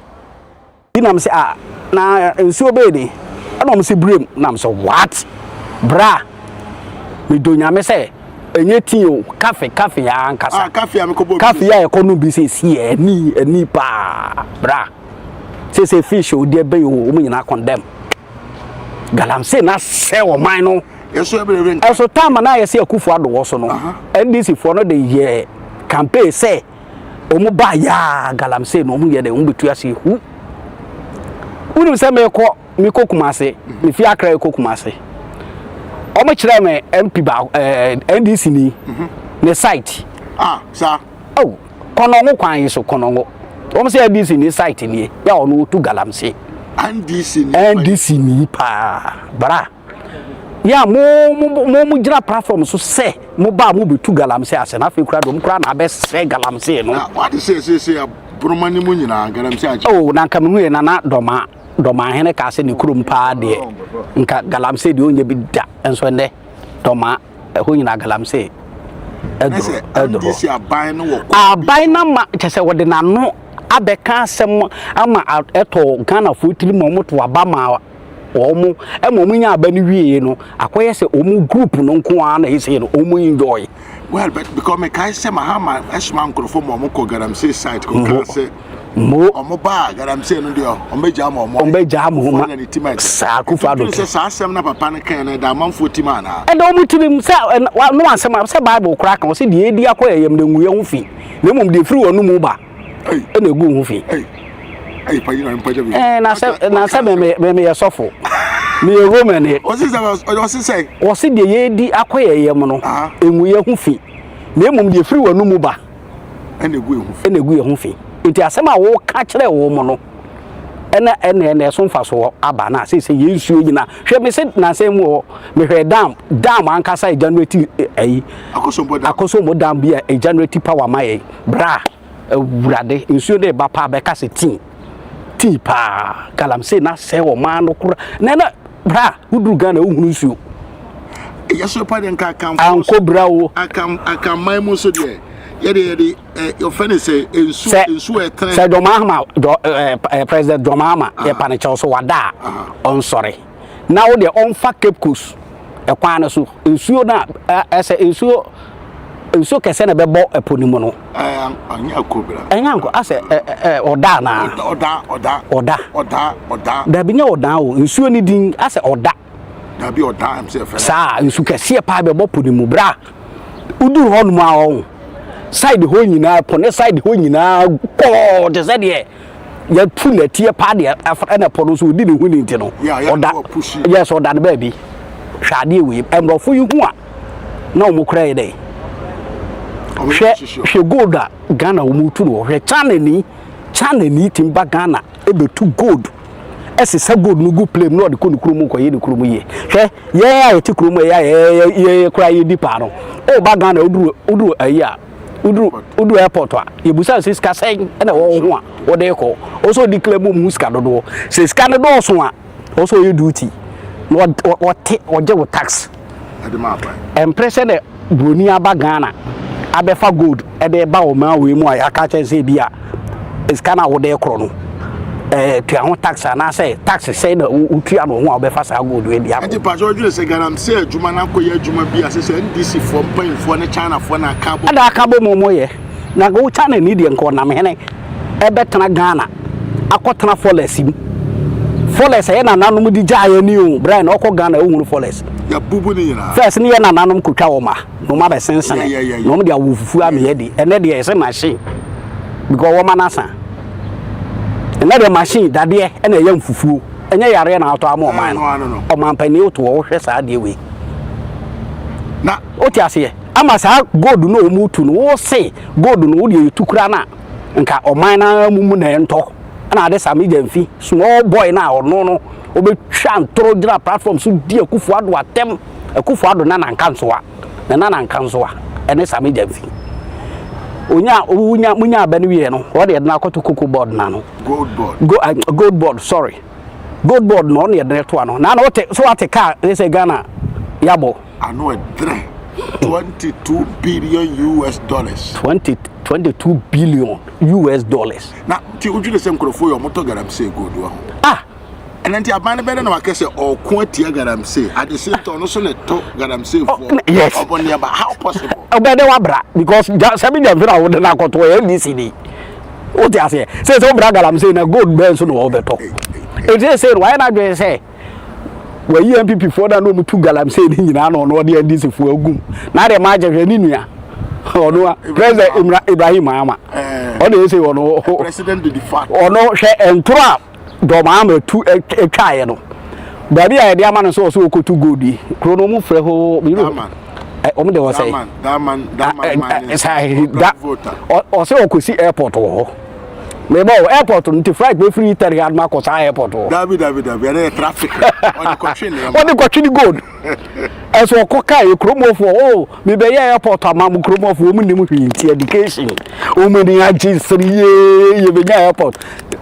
bi nam sɛ ah na nsuo bɛyɛ ni ɛna ɔmo sɛ brem nam sɛ what bra medɔ nyame sɛ ɛnyɛ tea o kafe kafe ya ankasa ah, kafe a mekɔbɔ kafe a ɛkɔ no bi sɛ si ɛni ɛni paa bra sɛ sɛ fish o deɛ bɛyɛ o wɔn nyinaa condemn galamsey na sɛ ɔman no ɛso taama na ayɛ sɛ akufo ado wɔ so no NDC foɔ no de yɛ campaign sɛ wɔn ba yaa galamsey na wɔn yɛ dɛ wɔn bɛtu ase hu wonim sɛ mekɔ mekɔ Kumase mefi Accra kɔ Kumase wɔn kyerɛ me MP ba ɛɛ eh, NDC ni mhm. ne site. ah saa. oh kɔnɔngo kwan yi so kɔnɔngo wɔn sɛ NDC ni site nie yɛ ɔno otu galamsey. NDC ni NDC ni paa bra yɛ a mo mo mo mo gyina platform so sɛ mo ba mo bɛtu galamsey ase na afei kura dɔm kura na abɛsɛ galamsey no. na wate sɛ sɛ sɛ aboroma ne mu nyinaa galamsey agye. oh na nka mehu yɛ nana dɔma. Dɔmahene kaa sɛ ne kurom paa deɛ nka galamsey deɛ ɔnyɛ bi da nso ɛnɛ Dɔma ɛhɔ nyinaa galamsey ɛdoro ɛdoro aban no ama kyɛ sɛ wɔde n'ano abɛka asɛm ama ɛtɔ Ghanafoɔ tirim ma wɔn to aba ma wɔn ɛma wɔn nya aba no wie no akɔyɛ sɛ wɔn group no nko ara na ɛsɛ no wɔn enjoy. Well, but because mekae sɛ Mahama ɛsoma nkurɔfoɔ ma wɔn kɔ galamsey site kɔ kaa sɛ. Mo. Ɔmo ba a galamsey no deɛ ɔmo bɛ gyaa ma ɔmo. Ɔmo bɛ gyaa ma ɔmo. Na ne tim ɛdɛ. Saa Akufo Addo. Sɛ saa asɛm na papa no kan no ɛda amanfoɔ tim anaa. Ɛda ɔmo tirim sɛ no asɛm a sɛ Bible koraa ka ɔsɛ deɛ edi akɔ yɛ yam na ngu yɛn ho fi na mmom deɛ efiri wɔn mu ba ɛna egu ho fi. Ɛɛ na sɛ na sɛ mɛ mɛ mɛ yɛ sɔfo mɛ yɛ Roman ni. Ɔsi sɛ ɔsi sɛ. Ɔsi deɛ yɛdi akɔ yɛ yam no engu yɛn ho fi na mmom deɛ efiri wɔn mu ba. ɛna egu yɛn ho fi. Ɛna egu yɛn ho fi. Nti asɛm a wɔka kyerɛ wɔn no, ɛna ɛna ɛna ɛso mfasoɔ aba na sɛ sɛ yɛn nsuo nyina hwɛ me se nansa mu hɔ mehwɛ dam dam ankasa ɛgenerate ɛyi akosombo dam akosombo dam bi a ɛgenerate power ma yɛn bra awurade nsuo no ɛba paa bɛka sɛ tii tii paa galamsey na sɛ ɔman no kora na ɛna bra woduru Ghana wohunu nsuo yɛso pa deɛ nka akanfoɔ ankɔ bra o akan akanman mu nso deɛ yɛde yɛde ɛ yɛfɛ ne sɛ nsu nsu ɛtɛn sɛ John Mahama dɔ ɛ ɛ president John Mahama ah. yɛ pa ne kyɛw so wada a ɔnsɔre na wo deɛ ɔnfa Cape Coast Ɛkwan no so nsuo no a ɛsɛ nsuo nsuo kɛsɛ na ɛbɛbɔ ɛpo no mu no. Ɛnyɛ akobra. Ɛnyɛ anko asɛ ɛ ɔda anaa. Ɔda ɔda. Ɔda. Ɔda ɔda. Dabi nyɛ ɔda o nsuo no din asɛ ɔda. Dabi ɔda ɛm sɛ ɛfɛ. Saa nsu kɛseɛ paa bɛbɔ po no mu bra woduru hɔ nom a ɔho side hɔ nyinaa po ne side hɔ nyinaa kɔɔ te sɛ deɛ yɛtu nɛteɛ paa deɛ ɛna po no nso ɔdi ne ho ni nti no ɔda yes ɔda no baabi hwɛ adeɛ wei mmorɔfo yi ho a na wɔn kora yɛ dɛ hwɛ hwɛ gold a Ghana wɔn tu no hwɛ China ni China ni tim ba Ghana ɛbɛtu gold ɛsesa gold no gu plane mu na ɔde kɔ ne kurom kɔyɛ ne kurom yie hwɛ yɛn a yɛte kurom yɛ a yɛyɛ koraa yɛdi paa no ɔba Ghana woduru woduru ayi a woduru woduru airport a yɛbusa sɛ sika sɛn ɛna ɛwɔ wo ho a wɔde kɔ ɔsɛ ɔdi claim mu sika dodoɔ sɛ sika no dɔɔso a ɔsɛ ɔyɛ duty na ɔte ɔgye wo tax ɛmpere sɛ na buroni aba Ghana abɛfa gold ɛde ba ɔman wei mu a yɛaka kyɛn sɛ bi a sika no a wode korɔ no ɛɛ tua ho tax anaasɛ tax sɛn na wotua no ho a wobɛfa saa gold wei de akɔ. Nti pastor ɔdwene sɛ galamsey adwuma no akɔyɛ adwuma bi a sɛ sɛ NDC foɔ mpanyinfoɔ ne China foɔ na aka abom. Ɛna aka abom ɔmo yɛ na wo China ni deɛ nka ɔnam hene ɛbɛtena Ghana akɔtena forest mu forest ɛyɛ nananom de gyaa yɛ ni o Brian ɔkɔ Ghana ohunu forest. Yɛabubu ne nyinaa. First ne yɛ nananom kotwa wɔn a na wɔn abɛsensene na wɔn de awo fufuo ameyɛ di ɛnɛ deɛ ɛsɛ machine because wɔn ma asa ɛnɛ deɛ machine dadeɛ ɛna ɛyɛ nfufuo ɛnyɛ yareɛ na atɔ ama ɔman no ɔman panin woto hɔ wohwɛ saa adeɛ wei na wote aseɛ ama saa gold no wɔn tu no wose gold no wodeɛ yɛtu kura no a nka ɔman no ara mu mu na ɛntɔ ɛna ade Sammy Gyamfi small boy no a ɔno no Wobɛtwa ntoro gyina platform so di Akufo Addo atɛm. Akufo Addo nana nkansoa, ne nana nkansoa ɛne Sammy Gyamfi. Onya wonya munya abɛ no wie no, wɔde ɛde no akɔto cocoa board no ano. Gold board. Go, uh, gold board, sorry. Gold board no ɔne ɛde no to ano. Na na wote so wate kaa ne sɛ Ghana yabɔ. Ano ɛdrɛ 22 billion US dollars. 20 22 billion US dollars. Na ti wodwene sɛ nkurɔfoɔ yɛ ɔmotɔ galamsey gold wɔ ho. Ah! Ɛno nti aban no bɛdɛ na wakɛ sɛ ɔko atia galamsey at the same time ɔno so na ɛtɔ galamseyfoɔ oh, yes ɔbɔ nneɛma how possible. Ɔbɛn dɛ wabra because sɛbi gyamfi na wode no akɔto ɔyɛ NDC ni wote aseɛ sɛ sɛ wobra galamsey na gold bɛn so na wɔbɛtɔ ɛti sɛ sɛ no wayɛ no adwene sɛ wayi NPP foɔ na na ɔmutu galamsey no nyinaa na ɔno ɔde NDC foɔ agum na adeɛ ma agyɛ hwɛ ne nua ɔno a President Ibrahim Mahama ɔno ɛsɛ ɔno ɔno hwɛ ntoro a Dɔm ama tu twaeɛ no, baabi a yɛde ama no sɛ ɔsɛ ɔkɔtu gold yi, kuro no wɔn frɛ hɔ wɔn de wɔsɛ ɔsɛ ɔkɔsi airport wɔ hɔ mebɔ o airport no nti flight bɛfiri Italy ha no akɔ saa airport hɔ. Dabi dabi dabi ɛno yɛ traffic ɔde kɔtwe nneɛma ɔde kɔtwe ne gold ɛso ɔkɔ kaa yɛ kuromɔfoɔ o oh, mebɛyɛ airport ama mo kuromɔfoɔ wɔn nim hwee nti education wɔn ani agye sere yee yɛbɛnya airport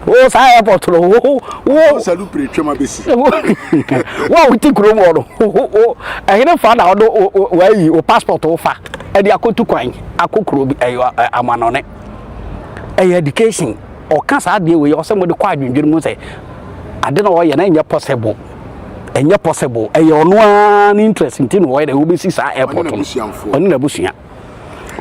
wo saa airport no wo wo salu pere twam abɛsi wo a wote kurom hɔ no wo ɛhene fa na ɔde wayi wo passport wo fa ɛde akɔtu kwan akɔ kuro bi ɛyɛ amanɔne ɛyɛ education ɔka saa adeɛ wei ɔsɛ mo de kɔ adwendwene mu sɛ ade na ɔyɛ na ɛnyɛ possible ɛnyɛ possible ɛyɛ ɔno ara ne interest nti na ɔyɛ dɛ wobɛsi saa airport no ɔne n'abusua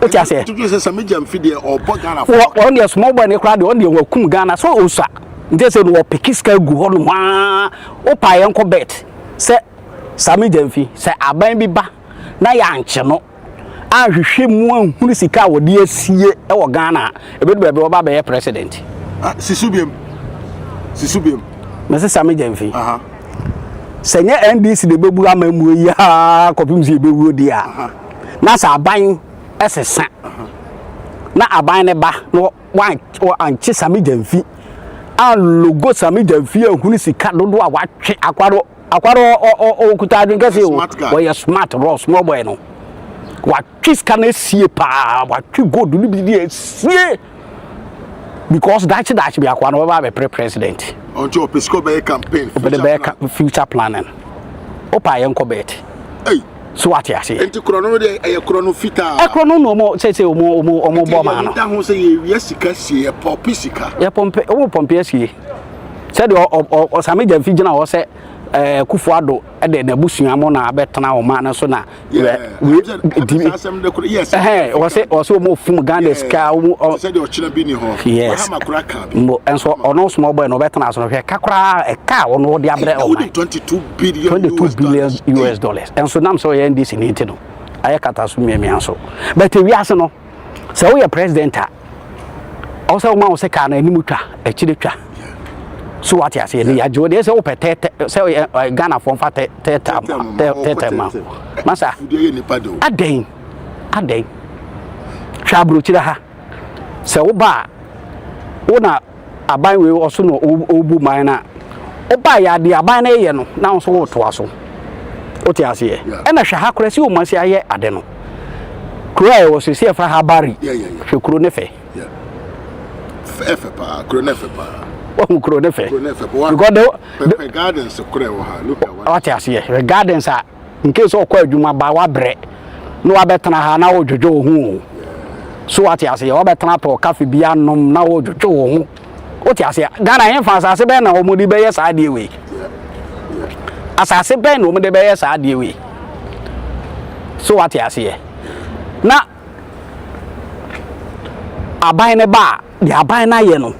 wote aseɛ tutu sɛ sɛ megya mfi deɛ ɔbɔ Ghana fo ɔno deɛ small boy ne koraa deɛ ɔno deɛ wakum Ghana so ɔsua nti sɛ no wɔpeke sika gu hɔ nom aa wopa yɛn kɔ bet sɛ Sami Gyamfi sɛ aban bi ba na yɛankye no anhwehwɛ mu anhunu sika a wɔde asie wɔ Ghana a ɛbɛdu baabi wɔba bɛyɛ president. Ah, sisu biem sisu biem. Mese Sami Gyamfi sɛ nyɛ NDC na ɛbɛbu amammuo yi aa kɔpem sɛ yɛbɛwuo deɛ a na sɛ aban sesa na aban no ba na wankye Sami Gyamfi anlogo Sami Gyamfi ahunu sika dodoɔ a watwe akwa no akwa no ɔkuta adwene kɛse o wɔyɛ smart raw small boy no watwe sika no asie paa watwe gold no bi de asie because daakye daakye bi akwa no wɔbɛba abɛpere president. Ɔnti ɔpɛ sika ɔbɛyɛ campaign. Ɔbɛde bɛyɛ future planning. Wopa yɛn kɔ bet. Hey. So wate aseɛ. Nti korɔ no deɛ ɛyɛ korɔ no fitaa. Ɛkorɔ no na ɔmo sɛ sɛ ɔmo ɔmo ɔmo bɔ maa no. Nti yɛn da ho sɛ yɛwia sika sie yɛ pɔmpe sika. Yɛ pɔmpe ɔmo pɔmpe asie. Sɛdeɛ ɔ ɔ ɔ Sami Gyamfi gyina hɔ sɛ. ɛɛ Akufo Addo de n'abusua mo na abɛtena ɔman no so na wɔsɛ wɔsɛ wɔn fum Ghana sika wɔn yes mbo nso ɔno small boy na ɔbɛtena so no hwɛ ka koraa ɛka a ɔno ɔde abrɛ ɔman 22 billion US dollars nso nam sɛ ɔyɛ NDC ne nti no ayɛ kata so mmiamia so but ewiase no sɛ woyɛ president a ɔwɔ sɛ woma wo sɛ kaa no anim twa akyire twa so wate aseɛ ne yɛagye wo deɛ sɛ wopɛ tɛtɛ sɛ Ghanafoɔ mfa tɛtɛ tɛtɛ ma masa adɛn adɛn hwɛ aburokyire ha sɛ woba a wo na aban wei ɔso na ɔbu man no a woba yɛ adeɛ aban no yɛ no na wo nso wotoa so wote aseɛ ɛna hwɛ ha koraa si wɔn ase ayɛ ade no kuro a ɛwɔ so si ɛfra ha bari hwɛ kuro ne fɛ ɛfɛ paa kuro ne fɛ paa wɔn kuro ne fɛ because the gardens kura wɔ ha look at what wote aseɛ hwɛ gardens a nke sɛ ɔkɔ adwuma ba wabrɛ na wabɛtena ha na wodwodwo wo ho o so wate aseɛ wabɛtena tɔ kafe bi anom na wodwodwo wo ho wote aseɛ Ghana yɛmfa asase bɛn na wɔn de bɛyɛ saa adeɛ wei asase bɛn na wɔn de bɛyɛ saa adeɛ wei so wate aseɛ na aban ne ba a deɛ aban no ayɛ no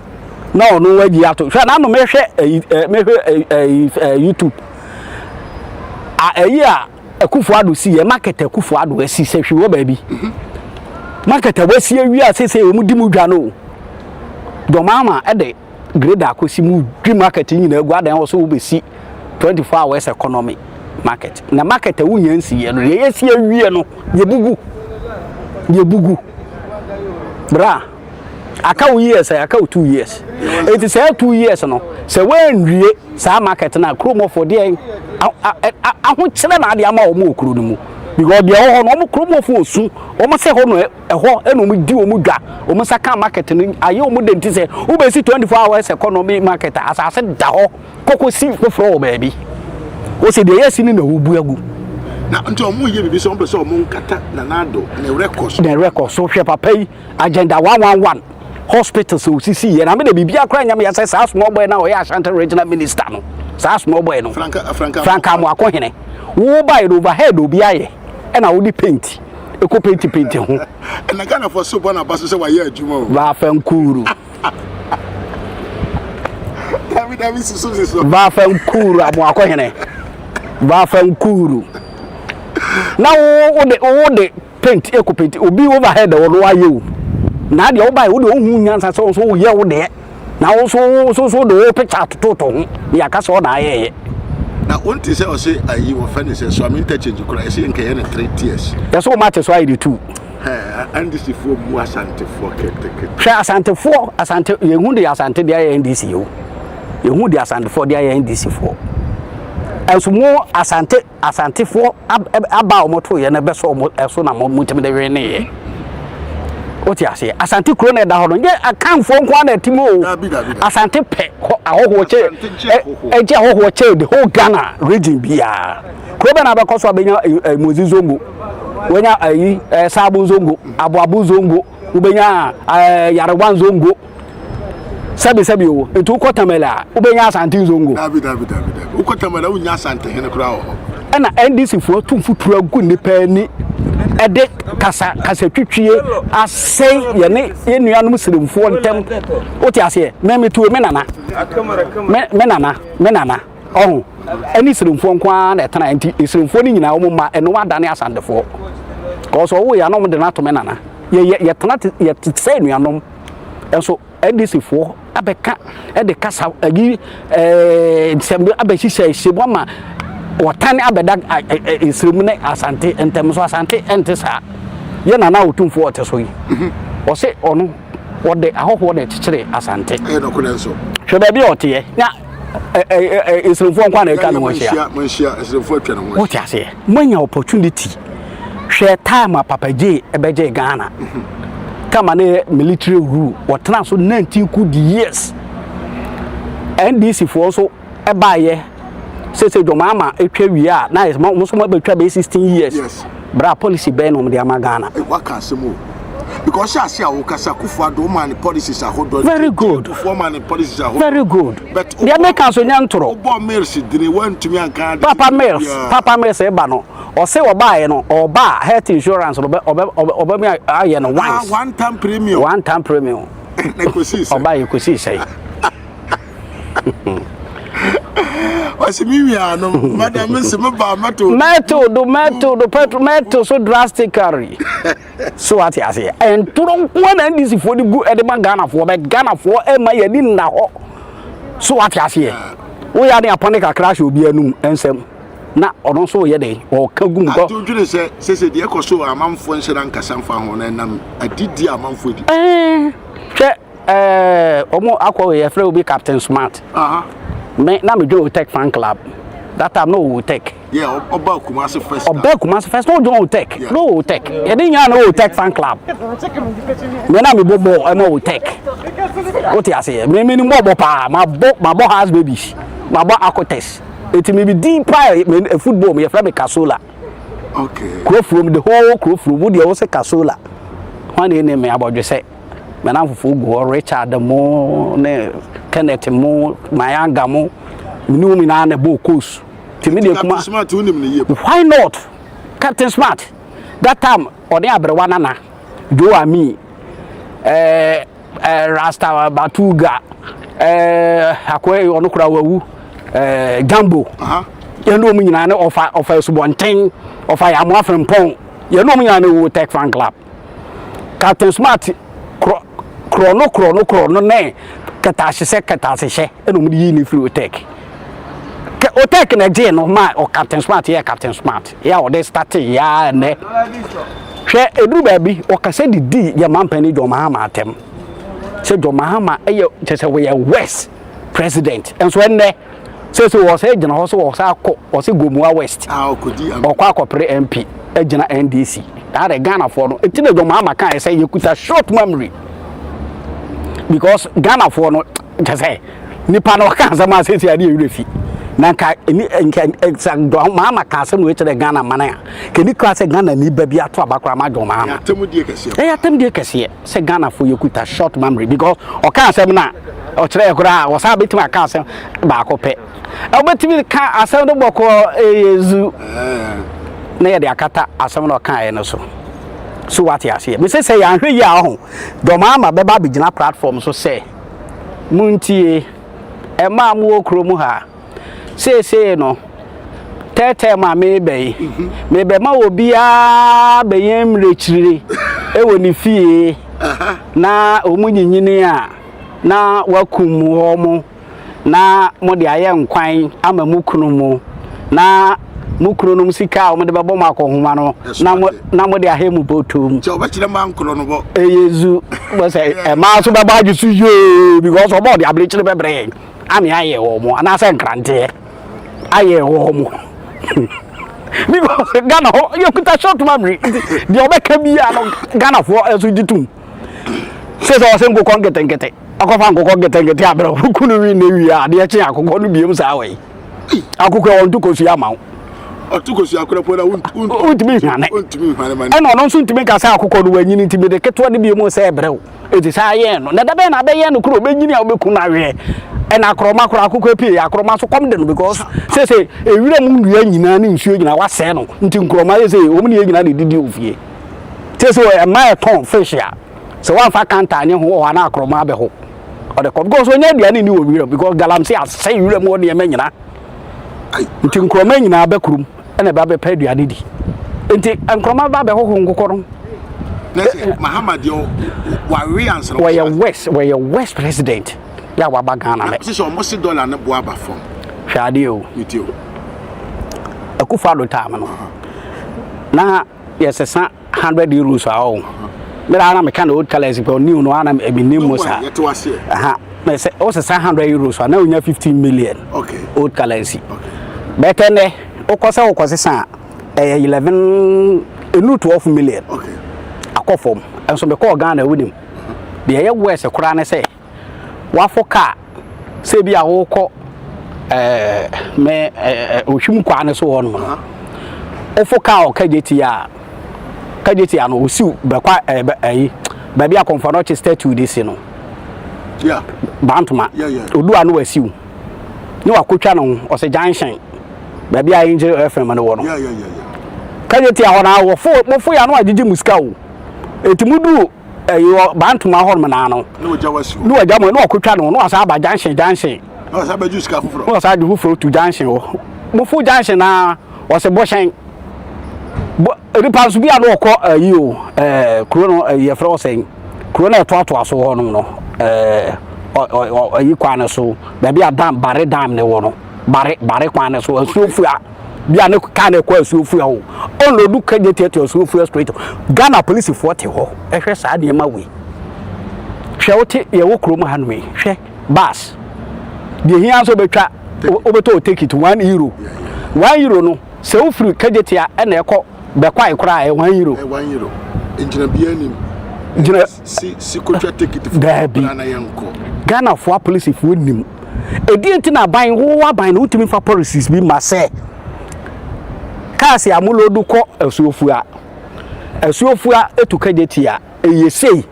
na ɔno wagyi ato hwɛ n'ano mehwɛ ɛyi ɛ mehwɛ ɛyi ɛ YouTube a ɛyi a Akufo Addo si yɛ market Akufo Addo asi sɛ hwee wɔ baabi market a wasi awie a sese wɔn di mu dwa no dɔm ama ɛde grader akɔsi mu dwi market nyinaa gu adan wɔ so wobɛsi 24 hours economy market na market a wonya nsi yɛ no deɛ yɛsi awie no yɛbugu yɛbugu bra aka wo years aka wo 2 years eti sɛ 2 years no sɛ wɔanwie saa market no a kuromɔfoɔ deɛ ahokyerɛ na ade ama wɔn wɔ kuro no mu because deɛ ɛwɔ hɔ no wɔn kuromɔfoɔ osu wɔn sɛ hɔ no ɛhɔ ɛna wɔn di wɔn dwa wɔn nsa ka market no ayɛ wɔn de nti sɛ wobɛsi 24 hours economy market a asase da hɔ kɔkɔ si foforɔ wɔ baabi wɔsɛ deɛ yɛsi no na wɔbu agu. Na nti ɔmo yɛ biribi sɛ ɔmo pɛ sɛ ɔmo nkata Nana Addo ne record so. Ne record so. Hwɛ papa yi agenda 111 hospitals osisi yɛ na mi de biribi akora nyam yɛ sɛ saa small boy na ɔyɛ Ashanti Regional Minister no, saa small boy no. Franka Franka. Franka Amoakohene wo ba yɛ no overhead obi ayɛ ɛna wode paint ɛkɔ paint paint ho. Ɛna Ghanafoɔ so bɔ n'aba so sɛ wayɛ adwuma o. Baafa nkuru. Dabi dabi, susu susu. Baafa nkuru Amoakohene baafa nkuru na wo wode paint ɛkɔ paint obi overhead wɔ no ayɛ o na deɛ wobaeɛ wode wohu nyansa sɛ wo nso woyɛ wo deɛ na wo nso wo nso so de wo picture atototo ho na yɛaka sɛ ɔna ayɛyɛ. Na wonte sɛ ɔse ayi wɔfɛ ne sɛ Suame interchange kora ɛsɛ nkɛyɛ ne three tiers. Yɛsɛ wo mate so ayɛ de two. NDC foɔ mu Asantefoɔ ketekete. Hwɛ Asantefoɔ, Asante yɛhu de Asante de ayɛ NDC o, yɛhu de Asantefoɔ de ayɛ NDC foɔ ɛnso mo Asante Asantefoɔ aba a wɔto yɛ no bɛsɔ wɔn ɛso na mo motumi de wene yɛ. Wote aseɛ? Asante kuro na ɛda hɔ no nyɛ Akanfoɔ nko ara na ɛte mu o. Dabi, dabi, dabi. Asante pɛ hɔ ahɔhoɔ kyɛ. Asante gye ahɔhoɔ. Ɛgye ahɔhoɔ kyɛ the whole Ghana region biara. Kuro bɛ na abɛkɔ so abɛnya Mozi Zongo, wanya ayi Saabu Zongo, Aboabo Zongo, wobɛnya Yarewa Zongo, sɛbi sɛbi o. Nti wokɔ Tamale a wobɛnya Asante Zongo. Dabi dabi dabi dabi, wokɔ Tamale a wonya Asantehene koraa wɔ hɔ. Ɛna NDC foɔ tu mfuturo agu nnipa ani ɛde kasa kasa twitwie asɛe yɛne yɛn nuanom sirimfoɔ ntɛm. Wote aseɛ? Mɛ metuo me nana me nana me nana ɔho ɛne sirimfoɔ nko ara na ɛtena nti sirimfoɔ no nyinaa wɔn mma ɛno adane Asantefoɔ kɔɔ so ɔwɔ yɛ anam de no ato me nana yɛ yɛtena te yɛte sɛ nuanom ɛnso NDC foɔ abɛka ɛde kasa ayi nsɛm bi abɛhyehyɛ ɛhyɛ mu ama wɔtan abɛda nsirem ne Asante ntɛm so. Asante ɛnte saa. Yɛ nana Otumfoɔ ɔte so yi ɔse ɔno wɔde ahɔhoɔ na ɛkyekyere Asante. Ɛyɛ nɔkorɛ nso. Hwɛ baabi a ɔteɛ na nsiremfoɔ nko a na atwa ne ho ahyia. Manhyia nsiremfoɔ atwa ne ho. Wote aseɛ? Moanya opportunity. Hwɛ time a Papa J ɛbɛgye Ghana, time a ne yɛ military rule, wɔtena so 19 good years. NDC foɔ nso ɛbaayɛ sese dwom ama atwa wie a na yɛ mo nso mo abɛtwa bɛyɛ 16 years. Yes. Bra policy bɛn na wɔde ama Ghana? Waka asɛm o. Because hyɛ ase a wokasa Akufo Addo woma ne policies ahodoɔ. Very good. Kufuor ma ne policies ahodoɔ. Very good. But deɛ meka so nyɛ ntorɔ. Wobɔ Mills dini wantumi anka ade. Papa Mills, Papa Mills ba no, ɔse ɔbaeɛ no, ɔba a health insurance no ɔbɛ ɔbɛ ɔbɛmi ayɛ no Ah, once. one time premium. One time premium. Na kosii sɛ. Ɔbaeɛ kosii sɛn? Ɔsi mi wia no, madam mi si mi ba mɛto. Mɛto do mɛto do petrol mɛto so drastically. So wate aseɛ? Ntoro nko na NDC foɔ de gu ɛde ma Ghanafoɔ bɛ Ghanafoɔ ɛma yɛn ani nna hɔ. So wate aseɛ? Woyɛ ade apɔne kakra ahyɛ obi anum nsɛm na ɔno nso yɛ dɛ ɔka gu mu kɔ. Ati odwene sɛ sese deɛ ɛkɔ so amanfoɔ nhyɛ da nkasa mfa ho na ɛnam adidi a amanfoɔ di. Ɛɛ hwɛ Ɛɛ wɔn akɔ yɛfrɛ obi Captain Smart. Me na me join Otec fan club. That time no Otec. Yeah, ɔba Kumasi first. Ɔba Kumasi first no join Otec. Yeah. No Otec. Yɛde nyinaa no Otec fan club. Me na me bɔ bɔɔl ɛma Otec. Wote aseɛ? Me me ni bɔ bɔ paa. Ma bɔ ma bɔ house babies. Ma bɔ Akotes. Eti me bi din paa me football me yɛfrɛ me Kasola. Okay. Kurofurom the whole Kurofurom wo deɛ wo se Kasola. Hwan na ɛne me abɔdwesɛ. Me nnamfofoɔ gu hɔ, Richard mo ne Kenneth mo, Mayanga mo, me ne wɔn nyinaa na ɛbɔɔ course. Nti me deɛ kuma. Captain Smart wonim ne yie. Why not? Captain Smart, that time ɔne aberewa nana, Joe Ami, eh, eh, Rasta Batuga, eh, akoa yi ɔno koraa wawu, eh, Jambo. Yɛne wɔn nyinaa ne ɔfa ɔfa asubɔnten, ɔfa Yamoa Frempɔn, yɛne wɔn nyinaa ne wɔ Tech Fan Club. Captain Smart korɔ korɔ no korɔ no korɔ no ne kɛtɛasehyɛ kɛtɛasehyɛ ɛna wɔde yii no firi Otec. Kɛ Otec na ɛgyee no ma ɔ Captain Smart yɛɛ Captain Smart yɛ a ɔde startee yɛ ara nnɛ. Hwɛ ɛduru baabi ɔkasa didi yɛ mampanin John Mahama atɛm sɛ John Mahama yɛ kyɛ sɛ wɔyɛ worst president nso ɛnnɛ sese wɔsɛ gyina hɔ so wɔsɛ akɔ wɔsɛ Gomoa West ah, ɔkɔ akɔpere MP agyina NDC that the Ghana foɔ no eti na John Mahama kan sɛ yɛkuta short memory because Ghana foɔ no kyɛ sɛ nipa no ɔka asɛm a sese adeɛ werɛ fi na nka ni nka sɛ John Mahama ka asɛm wei kyerɛ Ghana man a kɛni kura sɛ Ghana ni ba bi ato aba koraa ma John Mahama ɛyɛ atɛmdie kɛseɛ sɛ Ghanafoɔ yɛkuta short memory because ɔka asɛm no a ɔkyerɛ yɛ koraa ɔsan bɛtumi aka asɛm baako pɛ ɔbɛtumi ka asɛm no bɔkɔɔ ɛyɛ zu na yɛde akata asɛm no ɔkaeɛ no so so wate aseɛ mesɛ sɛ yɛanhwɛ yi a ɔho dɔmaa ma bɛba abɛgyina platform so sɛ montie ɛmaa mowɔ kurom ha Seesei no, tɛɛtɛɛ mu a mereba yi, merebɛma obiara bɛyɛ mmirekyire wɔ ne fie na wɔn nyinyini a na wakum wɔn na mode ayɛ nkwan ama mo kunu mu na mo kununom sika a wɔde bɛbɔ mo akɔnhoma no na mo na mode ahɛ mo bɔtɔ mu. Kyɛ wɔbɛkyerɛ mmaa nkorɔ no bɔ. Ɛyɛ zu bɔ sɛ mmaa nso bɛbɔ adwe so yie because wɔn a wɔde abirekyire bɛbrɛ yɛn. Ame ayɛ wɔn anaasɛ nkranteɛ ayɛ wɔn because Ghana hɔ yɛkuta short memory nti deɛ ɔbɛka biara no Ghanafoɔ nso gye tom sɛ sɛ ɔsɛ nkokɔ nketenkete akɔfa nkokɔ nketenkete abrɛ wo kunu wi na wie a adeɛ kye akokɔ no biem saa wɔ yi akokɔ wɔn to kosua ama wo ɔto kosua korɔ po na wontumi nhwane ɛna ɔno nso ntumi nka sɛ akokɔ no wanyini nti mede ketewa no biem sɛ ɛbrɛ wo Enti saa yɛn no, na da bɛn na abɛyɛn no koro ɔbɛnyini a wobɛku no aweɛ? Ɛna akorɔma koraa akokɔ apue, akorɔma nso kɔm de no because sese ewira mu nnua nyinaa ne nsuo nyinaa wasɛe no, nti nkorɔma sese wɔn ne yɛn nyinaa na ɛdidi wɔ fie. Sese ɛma ɛtɔn fish a, sɛ wɔamfa kanta anyɛ ho wɔ hɔ a na akorɔma abɛho ɔde kɔ because ɔnya aduane nni wɔ wira because galamsey asɛe wira mu hɔ nneɛma nyinaa. Nti nkorɔma nyinaa bɛ kurom. ɛna ɛba bɛpɛ aduane di nti nkrɔma ba bɛhoho nkokɔ no. Mahama deɛ wawe ansa. Wɔyɛ west wɔyɛ west president yɛ a waba Ghana mɛ. Sisi ɔmo si dɔla ne bo aba fam. Hwɛ adeɛ o. Mi ti o. Akufo Addo time no na yɛsesa. 100 euros a ɔwɔ mmerɛ a na meka na old colours pɛ new no ana menim mu saa na sɛ wosesa 100 euros a na wonya 15 million okay. old currency bɛtɛ nnɛ wokɔ sɛ wokɔ sesa a ɛyɛ 11 ɛnu 12 million okay. akɔ fam nso mekɔɔ Ghana wonim deɛ ɛyɛ worse koraa ne sɛ Woafo kaa sɛ bi a wokɔ ɛɛ me ɛɛ ohwim kwaa no so hɔ nom no. Wofo kaa wɔ Kagyetia a, Kagyetia no osiw bɛkwa ɛɛ ɛyi. Baabi a Komfo Anokye statue de si no. Yeah. Bantama. Yeah, yeah. Odu a no wasiw. Ne wakotwa ne ho ɔsɛ junction. Baabi a Angel FM no wɔ no. Yeah, yeah, yeah, yeah. Kejetia hɔ na wɔfo mofo ya no agyegye mu sika o. Eti mudu ɛyi wɔ Bantama hɔ nom naa no. Ne wagya wasi hɔ. Ne wagya mu ne wakotwa ne ho ne wasan aba junction junction. Na wasan bɛgye sika foforɔ. Ne wasan agye foforɔ tu junction hɔ. Mofo junction naa ɔsɛ bɔhyɛn. Bɔ nipa nso bi a na ɔkɔ ayi o ɛɛ kuro no ɛyi yɛfrɛ wɔ sɛn kuro no ɛtoatoa so hɔ nom no ɛɛ ɔ ɔ ayi kwan no so baabi a dam bare dam ne wɔ no bare bare kwan no so asuo fua bi a ne kaa na ɛkɔ asuo fua o ɔnlodu kagye tiatia asuo fua straight. Ghana polisifoɔ te hɔ ɛhwɛ saa nneɛma wei. Hwɛ wote yɛwɔ kurom ha nom yi, hwɛ bus deɛ hia nso wobɛtwa wobɛtɔ o ticket €1, €1 no. Sɛ wofiri Kejetia na ɛkɔ Bɛkwae koraa a, ɛyɛ €1. Ɛyɛ €1. Ngyina biara nim. Gyina. Si si kotwa tekiti fo. Daabi. Na yɛn kɔ. Ghanafoɔ apolisifoɔ nim. Ɛdeɛ nti na aban wo aban no wotumi fa policies bi ma sɛ cars a mo load kɔ Asuofua, Asuofua etu Kejetia ɛyɛ sei.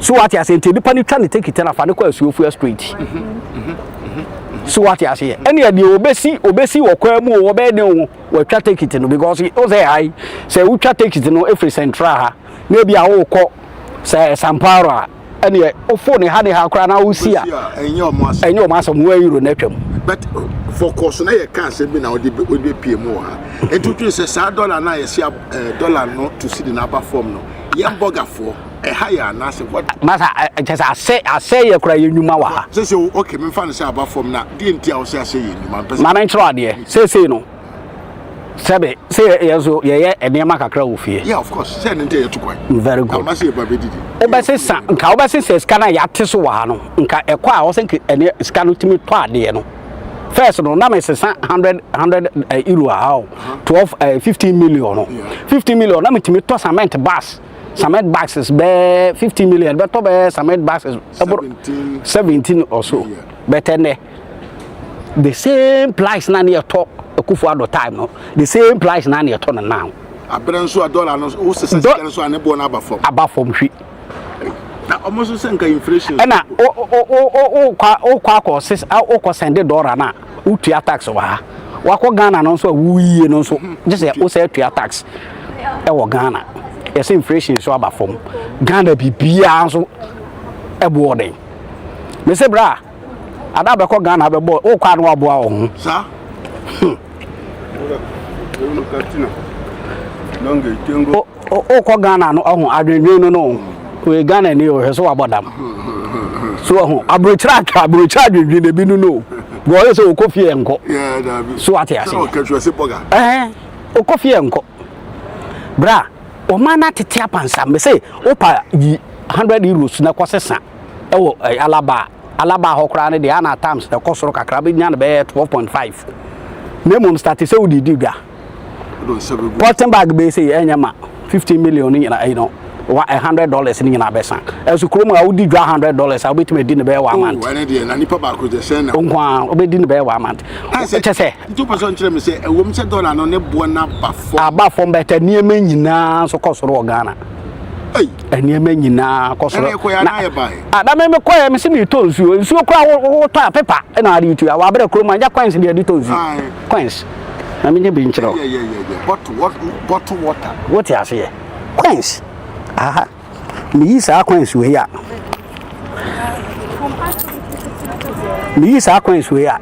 So wate aseɛ? Nti nipa no twa ne tekiti na fa no kɔ Asuofua straight. So wate aseɛ? Ɛne deɛ obesi obesi wɔ kwan mu o, wɔbɛyɛ den o, wɔatwa tekiti no because o sɛ ha yi sɛ wotwa tekiti no efiri Central ha na ebi a wokɔ sɛ San Paulo a ɛneɛ wofo ne ha ne ha koraa na wosi a ɛnyɛ ɔmo asɛm, ɛnyɛ ɔmo asɛm, wɔn euro na atwam. But focus na yɛ ka asɛm bi na wode wode pie mu wɔ ha. Nti wotwe sɛ saa dollar na yɛsi dollar no to cedi na aba fam no, yɛn bɔgafoɔ ɛha yɛ anaasɛ what? Masa kyɛ sɛ asɛ asɛ yɛ kora yɛ nnwuma wɔ ha. Sɛ sɛ okay, memfa no sɛ aba fam na deɛ nti a wɔsɛ asɛ yɛ nnwuma mpɛ sɛ. Maame nkyerɛ adeɛ seesei no sɛbe sɛ yɛn nso yɛyɛ nneɛma kakra wɔ fie. Yeah, of course, sɛ ɛno nti yɛto kwan. Very good. Ama sɛ yɛba bɛdidi. Wobɛsesa nka wobɛsesa sika no a yɛate so wɔ ha no nka ɛkɔ a wɔsɛ nka ɛne sika no tumi tɔ adeɛ no. First no na mesesa 100 100 euro a ha o 12 15 million no 15 million na metumi tɔ cement bus cement boxes bɛɛ 15 million bɛtɔ bɛɛ cement boxes ɛboro 17 or so bɛtɛ nɛ the same price na ne yɛtɔ Akufo Addo time no, the same price na ne yɛtɔ no now. Abere nso a dollar no wo sesa sika no so a ne boɔ no aba fam. Aba fam hwi. Na ɔmo nso sɛ nka inflation. Ɛna o o o o o kɔ o kɔ akɔ sis o kɔ sɛnde dollar na wotua tax wɔ ha. Wakɔ Ghana no nso a woyie no nso gye sɛ wo sɛ tua tax ɛwɔ Ghana. Yɛsɛ inflation nso aba fam. Ghana biribiara nso ɛboɔ den. Mese bra ada bɛkɔ Ghana bɛbɔ wokɔ a na waboa wo ho. Saa. Wokɔ Ghana no ɔho adwendwen no no oye Ghana ni ɔhwɛ so wabɔ dam. So ɔho aburokyerɛ atwa aburokyerɛ adwendwen na ebi no no. Bɔ ɔyɛ sɛ okɔ fie nkɔ. So ate ase. Ɛhɛn okɔ fie nkɔ. Bra ɔman no atete apansam me se wopa yi €100 na kɔ sesa ɛwɔ Alaba Alaba hɔ koraa no deɛ ana times ɛkɔ soro kakra bɛnya no bɛyɛ 12.5 na mmom start sɛ wode di dwa. Cotton bag bɛyɛ sɛ ɛnyɛ ma 15 million no nyinaa you know $100 no nyinaa bɛsa. Ɛnso kurom a wodi dwa $100 a wobɛtumi adi no bɛyɛ one month. Ɛne deɛ na nipa baako deɛ sɛn na. Nko a wobɛdi no bɛyɛ one month. Kyɛ sɛ. Nti wopɛ sɛ ɔnkyerɛ me sɛ ɛwom sɛ dollar no ne boɔ no aba fam. Aba fam bɛtɛ nneɛma nyinaa nso kɔ soro wɔ Ghana. Nneɛma nyinaa kɔ soro. Ɛna ɛkɔyɛ anaa yɛ bae. Ah, na me mekɔɛ me se metɔ nsuo. Nsuo koraa wotɔ a pepa ɛna ade tua. Wɔ abrɛ kurom a nyɛ coins deɛ de tɔ nsuo. Coins. Na menyɛ bi nkyerɛ wo. Bottle water. Wote aseɛ? Coins. Aha. Meyi saa coins wei a. Meyi saa coins wei a.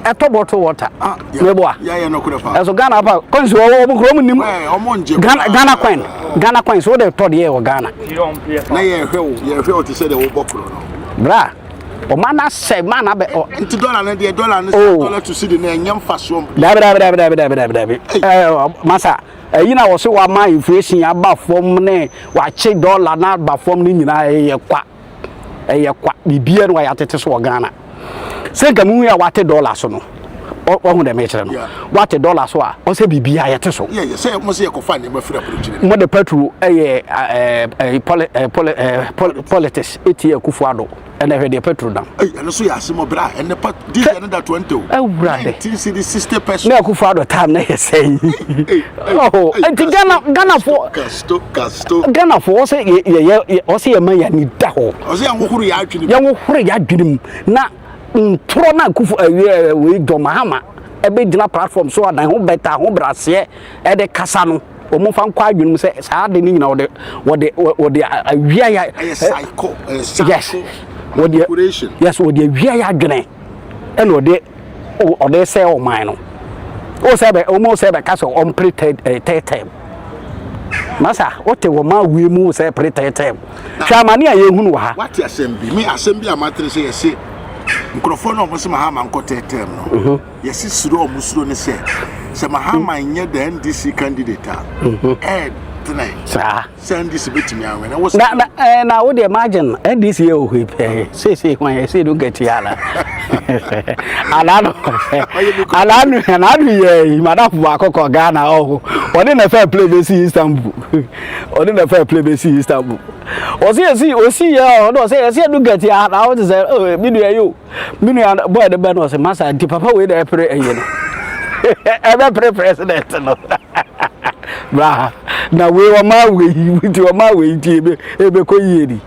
Ɛtɔ bottle water. Meboa. Ɛso Ghana pa coins wɔ wɔn kurom nim. Ghana Ghana coin. Ghana coins wo de tɔ deɛ wɔ Ghana. Na yɛhwɛ wo yɛhwɛ wo te sɛ deɛ wobɔ koro no. Bra. Ɔma na sɛ ma na bɛ. Nti dollar no deɛ dollar no sɛ dollar to cedi no ɛnyɛ mfasoɔ. Dabi dabi dabi dabi dabi dabi dabi. Ɛɛ masa ɛyi na wɔsi wama inflation aba fam ne wakye dollar na aba fam ne nyinaa ɛyɛ kwa. Ɛyɛ kwa. Biribiara no wayɛ atete so wɔ Ghana. Sɛ nka muhu a wate dollar so no. Wahu dɛ mekyerɛ no. Wate dɔla so a, ɔsɛ biribiara yɛte so. Yeah, yeah. Sɛ mo sɛ yɛkɔfa nneɛma firi aburokyire. Mo de petrol ɛyɛ ɛɛ poli ɛɛ poli ɛɛ politics etia Akufo Addo ɛna hwɛ deɛ petrol nam. Ɛyi ɛno so yɛ asɛm ɔbra ɛnɛ pa diesel ne da 20 o. Awurade. 19 cedi 60 pesos. Na Akufo Addo time na yɛ sɛn. Oh, nti Ghana Ghana fo. Kasto kasto. Ghana fo ɔsɛ yɛ yɛ ɔsɛ yɛ ma yɛ ani da hɔ. Ɔsɛ yɛn hohoro yɛ adwene mu. Yɛn hohoro yɛ adwene mu na. Ntorɔ no a Akufo ɛɛ wei John Mahama ɛbɛgyina platform so adan ho bɛta ho braseɛ ɛde kasa no wɔn fa nkɔ adwene mu sɛ saa ade no nyina wɔde wɔde wɔde awia ya ɛyɛ psycho ɛyɛ psycho yes wɔde yes wɔde awia ya adwene ɛna wɔde ɔde sɛ ɔman no o sɛ bɛ wɔn sɛ bɛka sɛ ɔmpere third ɛɛ third term masa wote wɔn ma wie mu sɛ pere third term hwɛ amane a yɛhunu wɔ ha. Wate asɛm bi me asɛm bi a matene sɛ yɛse nkurɔfoɔ no a wɔn sɛ Mahama nkɔ third term no mhm. yɛse suro a wɔn suro ne sɛ sɛ Mahama nyɛ the NDC candidate a mhm. ɛɛdene saa sɛ NDC bɛtumi awɛn ɛwɔ sɛ na na ɛɛ eh, na wo deɛ margin NDC yɛ wɔ hɔ yi pɛɛ seesei hwan yɛ sei no nkɛti ala alaano alaano alaano yɛ yi madam baako kɔ Ghana ɔho ɔne na fɛ play bɛsi Istanbul ɔne na fɛ play bɛsi Istanbul ɔsi esi osi yɛ ɔno ɔsɛ yɛsi ɛdu nkɛti ala ɔte sɛ ɔ mi nua yi o mi nua bɔyɛ de bɛ no ɔsɛ masa nti papa wei na ɛpere ɛyɛ no ɛbɛpere president no bra na wei ɔma wei nti ɔma wei nti ebe ebɛkɔ yie ni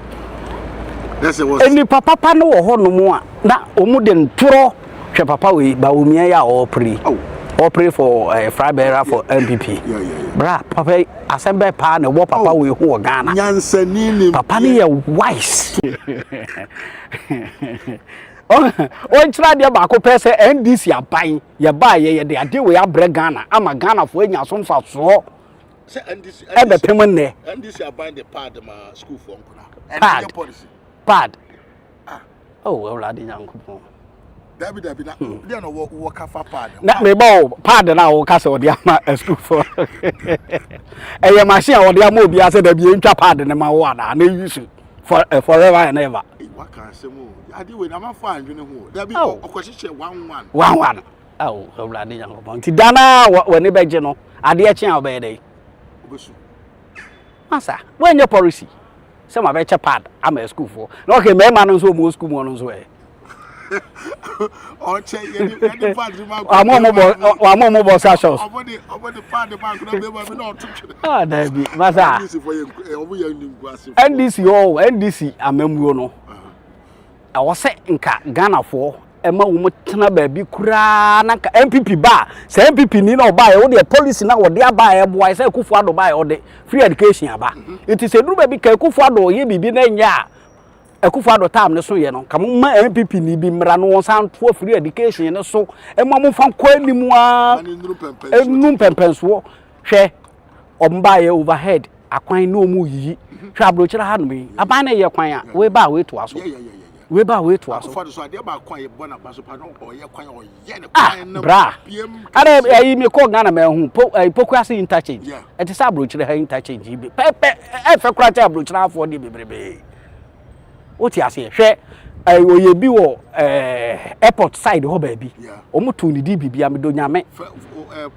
nnipa papa no wɔ hɔnom a na wɔn de ntorɔ hwɛ papa wei Bawumia yi a ɔrepere yi ɔrepere for eh, flag bearer for NPP bra papa yi asɛm bɛɛ paa na ɛwɔ papa wei ho wɔ Ghana papa no yɛ wise ɔnkyerɛ adeɛ baako pɛ sɛ NDC aban yɛbaeɛ yɛde adeɛ wei abrɛ Ghana ama Ghanafoɔ anya so mfasoɔ ɛbɛpem nnɛ pad pad ah. oh awurade nyankopɔn dabi dabi na hmm. deɛ na wɔ ka fa pad na mebɔ o pad na wɔka sɛ ɔde ama asukuufoɔ ɛyɛ machine a wɔde ama obiara sɛ dabi ɛntwa pad ne ma wo anaa na ɛyi so for eh, forever and ever. waka asɛm o ade wei na amanfo andwene ho dabi ɔkɔhyehyɛ one one. One one awo awurade nyankopɔn nti da no a w'ani bɛgye no adeɛ kye a wobɛyɛ dɛn masa woanyɛ policy sɛ ma bɛkyɛ pad ama asukuufoɔ na ɔkɛ mmarima no nso ɔmu wɔ sukuu mu ɔno nso ɛ wama ɔmo bɔ sa shots ah dabi masa ndc ɔ ndc amammuo no ɛwɔ sɛ nka ghanafoɔ ɛma wɔn tena baabi koraa na nka npp ba a sɛ npp ni na ɔba yɛ wodeɛ policy na wɔde aba a ɛboa sɛ akufo addo ba yɛ ɔde free education aba nti sɛ duru baabi ka akufo addo yɛ biribi na ɛnyɛ a akufo addo time ne so yɛ no ka mo ma npp ni bi mmra no wɔn san toa free education ne so ɛma mo fa nkɔ anim a ɛnu mpɛmpɛnsoɔ hwɛ wɔn ba yɛ overhead akwan ne wɔn yiyi hwɛ aburokyerɛ ha nom yi aban na yɛ kwan a wei ba a wei toa so. Wei ba wei toa so. Ah bra. Ara ayi me kɔ Ghana ma ehu po ayi Pokuase interchange. Ɛte sɛ aburokyerɛ ha interchange yi bi. Pɛpɛ ɛfɛ kora kyɛ aburokyerɛ afoɔ deɛ bebrebe. Wote aseɛ hwɛ ɛɛ oyɛ bi wɔ ɛɛ airport side hɔ baabi. Wɔn too ne din biribi a medɔ nyame.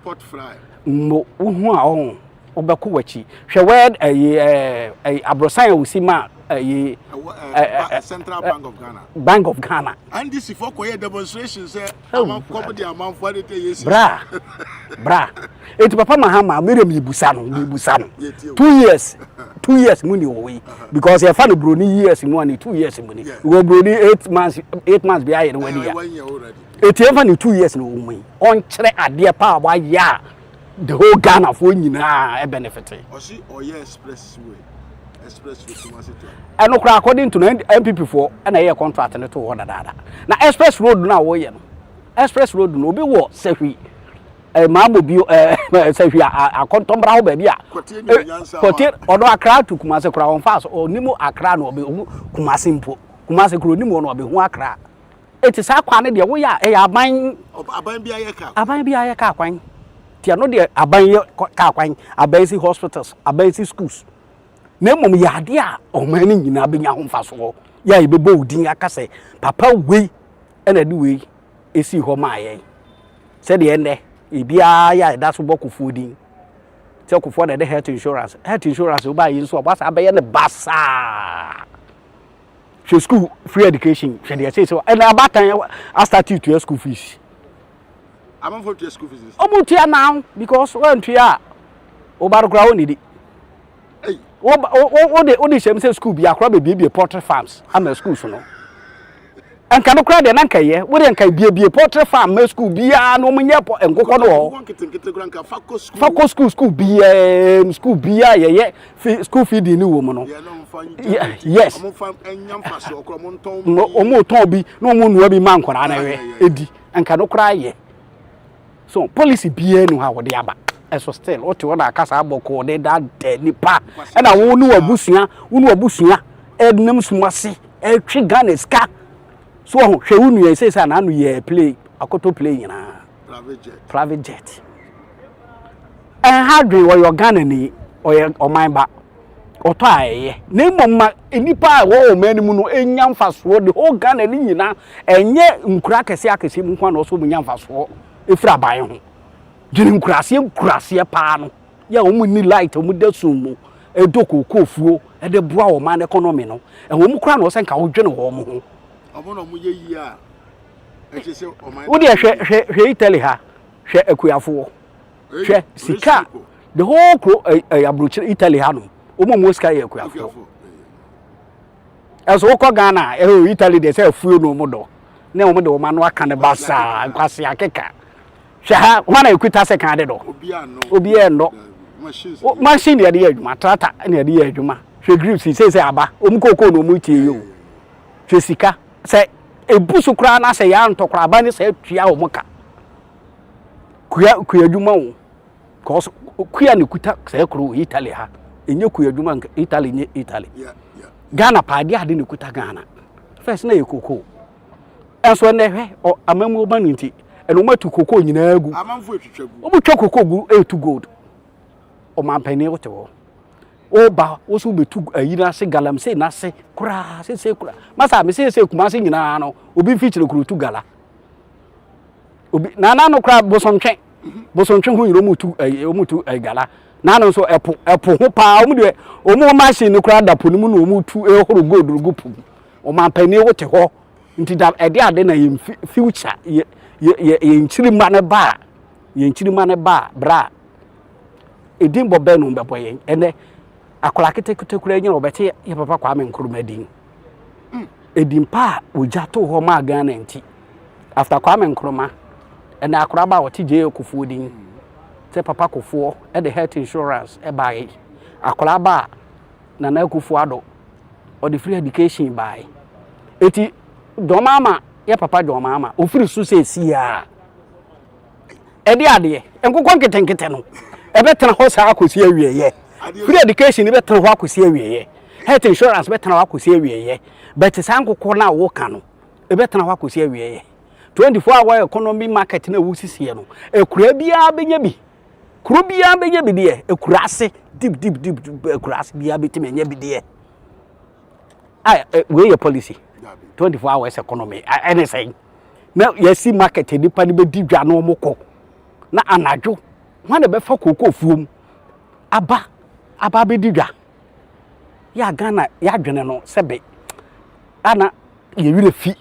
Port fly. Mmo wohu a ɔho. Wobɛkɔ w'akyi. Hwɛ word ɛyi ɛɛ ɛyi aborosan a wosi ma ɛyi. Ɛwɔ ɛɛ Central Bank of Ghana. Bank of Ghana. NDC fo kɔyɛ demonstration sɛ ama kɔm de amanfo ade te yɛ si. Bra bra eti papa Mahama miriam yibusa no yibusa no 2 years 2 years mu ni ɔwɔ yi because yɛfa no broni years mu a ne 2 years mu ni wɔ broni 8 months 8 months bi ayɛ no wani ya eti yɛfa ne 2 years na ɔwɔ mu yi ɔnkyerɛ adeɛ paa wayɛ a the whole Ghana foɔ nyinaa benefit. Ɔsi ɔyɛ express way express way Kumasi to. Ɛno koraa according to no NPP foɔ ɛna ɛyɛ contract no to hɔ dadaada na express road no a wɔyɛ no express road no obi wɔ sɛhwi ɛɛ maamo bi ɛɛ sɛhwi akɔntɔmbra hɔ baabi a kɔtie ɔno Accra to Kumasi koraa wɔn fa so ɔnim Accra na ɔbɛ hu Kumasi mpo Kumasi kuro onim hɔ na ɔbɛ hu Accra. Eti saa kwan no deɛ woyɛ a ɛyɛ aban. Aban bi ayɛ kaa. Aban bi ayɛ kaa kwan. Ti ɛno deɛ aban yɛ kaa kwan, aban si hospitals, aban si schools. Na mmom yɛ adeɛ a ɔman no nyinaa bɛnya ho mfasoɔ. Yɛ a yɛbɛbɔ wo din aka sɛ papa wei ɛna ɛde wei esii hɔ maa yɛn. Sɛdeɛ ɛnnɛ ebiara yɛ a ɛda so bɔ Kufuor din sɛ Kufuor na ɛde health insurance. Health insurance wobaa yi nso a wɔasa abɛyɛ no basaa. Hwɛ school free education hwɛ deɛ ɛsɛ sɛ ɛnna abaatan asate tua school fees. Amanfoɔ tua school fees. Ɔmo tua now because wɔntua a ɔba no koraa ɔnnidi. Wo wo wo de wode hyɛm sɛ school bi akora bɛbiebie poultry farms ama schools no. Nka no koraa deɛ na nka yɛ wode nka biebie poultry farm ma school biara na wɔn nyɛ nkokɔ no wɔ hɔ. Fa kɔ school school biara mu school biara yɛyɛ fi school feeding no wɔ mu no. Yes. Wɔn tɔn bi na wɔn nua bi ma nkwadaa na ɛwɛ edi nka no koraa yɛ. So policy biara ni hɔ a wɔde aba ɛso still wote hɔ na aka saa bɔkɔɔ de da da nipa ɛna wo ne w'abusua wo ne w'abusua ɛnam sum ase ɛtwe Ghana sika so ɔho hwɛ wo nua sɛ sɛ n'ano yɛ play akoto play nyinaa private jet ɛnha adwene ɔyɛ Ghana ni ɔyɛ ɔman ba ɔtɔ a ɛyɛ na mmom ma nnipa a ɛwɔ ɔman no mu no nya mfasoɔ the whole Ghana ne nyinaa ɛnyɛ nkura akɛseɛ akɛseɛ mu nko na ɔsɔ mu nya mfasoɔ ɛfiri aban ho dwene nkuraseɛ nkuraseɛ paa no yɛ a wɔn nni light wɔn da sum mu ɛdɔ kookoo fuo ɛde boa ɔman economy no ɛwɔ mu koraa na ɔsɛ nka wodwene wɔn ho. Ɔmo na ɔmo yɛ yie a ɛkyɛ sɛ ɔman. Wo deɛ hwɛ hwɛ hwɛ Italy ha hwɛ akuafoɔ. Hwɛ sika the whole kuro ɛyɛ eh, eh, aburokyire Italy ha nom wɔn a wɔn sika yɛ akuafoɔ ɛso wokɔ Ghana ɛwɔ Italy deɛ sɛ afuo na wɔn dɔ ne wɔn de wɔn ano aka ne basaa nkwasi akeka hwɛ ha wɔn na ekuta sɛ kan de dɔ obiara nnɔ machine deɛ de yɛ adwuma tractor na yɛde yɛ adwuma hwɛ grips sɛ sɛ aba wɔn kookoo na wɔn tie yi o hwɛ sika sɛ ebu so koraa na sɛ yɛ antɔ koraa aba ne sɛ atua wɔn ka. Kua kua adwuma o cause kua na ekuta saa kuro wɔ Italy ha enye kua adwuma nka Italy nye Italy Ghana paa adeɛ ade na ekuta Ghana first na yɛ koko ɛnso ɛnɛ hwɛ ɔ amamuo ba no nti ɛna wɔn atu koko nyinaa gu wɔn twa koko gu etu gold ɔmanpanin wote hɔ woba woso bɛtu ayi no ase galamsey no ase koraa sese koraa masa me sese kumase nyinaa no obi mfikyire kuro tu gala obi na n'ano koraa bosontwe bosontwe ho nyina wɔn tu ɛyi wɔn tu ɛyi gala n'ano nso ɛpo ɛpo ho paa wɔn deɛ wɔn machine no koraa da po no mu na wɔn tu ɛhoro gold gu po mu wɔn ampanin wote hɔ nti da ɛde ade na yɛn future yɛ yɛ yɛ yɛn nkyirima ne ba a yɛn nkyirima ne ba a bra edin bɔ bɛn no bɛbɔ yɛn ɛnɛ akwadaa ketekete koraa nyina wɔbɛte yɛ papa Kwame Nkrumah din. Edin pa a wɔgya too hɔ maa Ghana nti, after Kwame Nkrumah, ɛnna akoraba a wɔte J.A. Kufuor din sɛ Papa Kufuor de health insurance baeɛ. Akoraba a Nana Akufo-Addo ɔde free education baeɛ. Eti John Mahama yɛ Papa John Mahama, ofiri so seesei a. Ɛde adeɛ, nkokɔ nketenkete no, ɛbɛtena hɔ saa akɔsi awieeɛ. Free education no bɛtena hɔ akɔsi awieeɛ. Health insurance bɛtena hɔ akɔsi awieeɛ. But saa nkokɔ no a woka no, ɛbɛtena hɔ akɔsi awieeɛ. 24 hour economy market no a wosisiɛ no, akuraa biara bɛnya bi. Kuro biara bɛnya bi deɛ, akuraa ase, deep deep deep akuraa ase biara bɛtumi anya bi deɛ. A, wei yɛ policy. 24 hours economy, ɛne sɛn? na yɛasi market nipa no bɛdi dwa na wɔn kɔ na anadwo wɔn na bɛfa kookoo fuom aba aba abɛdi dwa yɛ a Ghana yɛadwene no sɛbe ana yɛ werɛ fi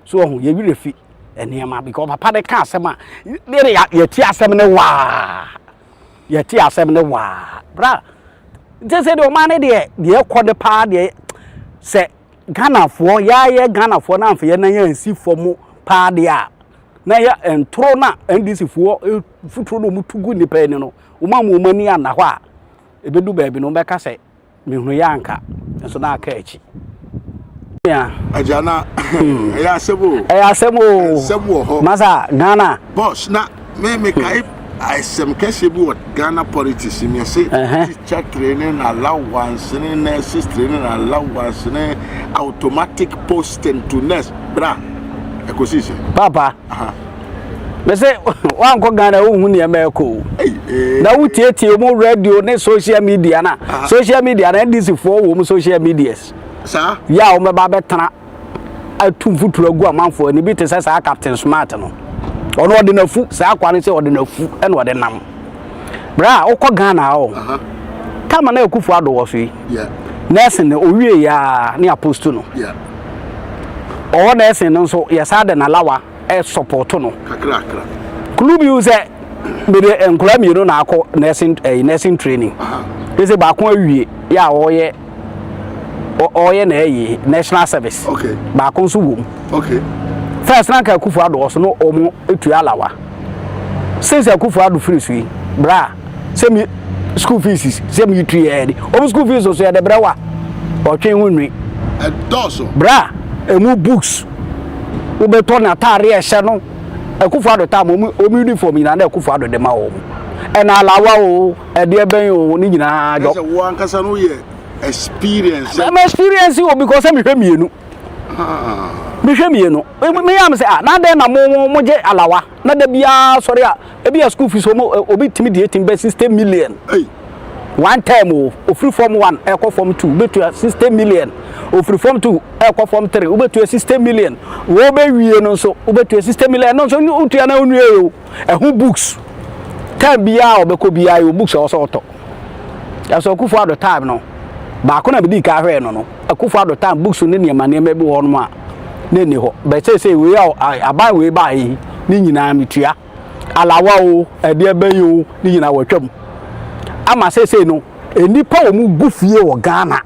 so ɔho yɛ werɛ fi nneɛma because papa de ka asɛm a yɛde yɛte asɛm no waa yɛte asɛm no waa bra nti sɛ deɛ ɔman no deɛ deɛ ɛkɔ de paa deɛ sɛ Ghanafoɔ, yɛayɛ Ghanafoɔ na amfa yɛn nan ansi fam paa deɛ a, na yɛ ntoro na NDC foɔ futuro na wɔn tu gu nnipa ani no, wɔn ama wɔn ani anna hɔ a, ɛbɛdu baabi no wɔbɛka sɛ mehunu yɛ anka, nso na aka akyi. Agya na ɛyɛ asɛm o. Ɛyɛ asɛm o. Nsɛm wɔ hɔ. Masa Ghana. Boss na me me kae asɛm kɛseɛ bi wɔ Ghana politics mu yɛse teacher training allowance ne nurses training allowance ne automatic posting to nurse bra ɛkɔsii sɛ. Papa me se wankɔ Ghana wohu nneɛma ɛkɔ o na wotietie mu radio ne social media na social media na NDC foɔ wɔ mu social medias saa yɛ a wɔbɛba abɛtena atu mfuturo agu amanfoɔ ani bi te sɛ saa Captain Smart no. Ɔno ɔde n'afu saa akwa no sɛ ɔde n'afu ɛna ɔde nam. Bra wokɔ Ghana o. Tama na Akufo Addo wɔ so yi. Nursing no owie ya ne apost no. Ɔwɔ nursing no nso yɛ saa de n'alawa ɛsɔpɔto no. Kakrakra. Kulu bi sɛ mede nkwadaa mmienu na akɔ nursing ɛyi nursing training. Ɛsɛ baako awie yɛ a ɔyɛ ɔyɛ na ɛyi national service. Okay. Baako nso wɔ mu. Okay. First na nka Akufo Addo wɔ so no wɔn etua alawa. Since Akufo Addo firi so yi bra sɛ mi school fees sɛ mi tu yɛ de wɔn school fees so yɛ de brɛ wa ɔtwe ho nwi. Ɛdɔɔso. Bra emu books wobɛtɔ n'ataare ɛhyɛ no Akufo Addo tam wɔn wɔn uniform nyinaa na Akufo Addo de ma wɔn ɛna alawa o ɛdeɛ bɛn o ne nyinaa dɔ. Ɛsɛ wo ankasa no yɛ experience. Ɛmɛ experience o because sɛ mehwɛ mmienu. Mehwɛ mmienu meyɛ am sɛ ah na adɛn na mo mo mo gye alawa na da biara sɔre a ebi yɛ school fees wɔn obi tumi deɛ tumi bɛ 60 million. Hey. One term o ofiri form one ɛkɔ form two wobɛtua 60 million ofiri form two ɛkɔ form three wobɛtua 60 million wɔbɛwie no nso wobɛtua 60 million ɛno nso wotua na wonwie o ɛho books term biara ɔbɛkɔ biara yɛ books a ɔsɛ ɔtɔ ɛsɛ Akufo Addo time no baako na medi ka hwɛɛ no no Akufo Addo time books ne nneɛma nneɛma bi wɔ hɔnom a na ɛni hɔ bɛsɛ sɛ wei a aban wei baa yi ne nyinaa metua alawa o ɛdeɛ bɛyi o ne nyinaa wɔatwam ama seesei no nnipa wɔn gu fie wɔ Ghana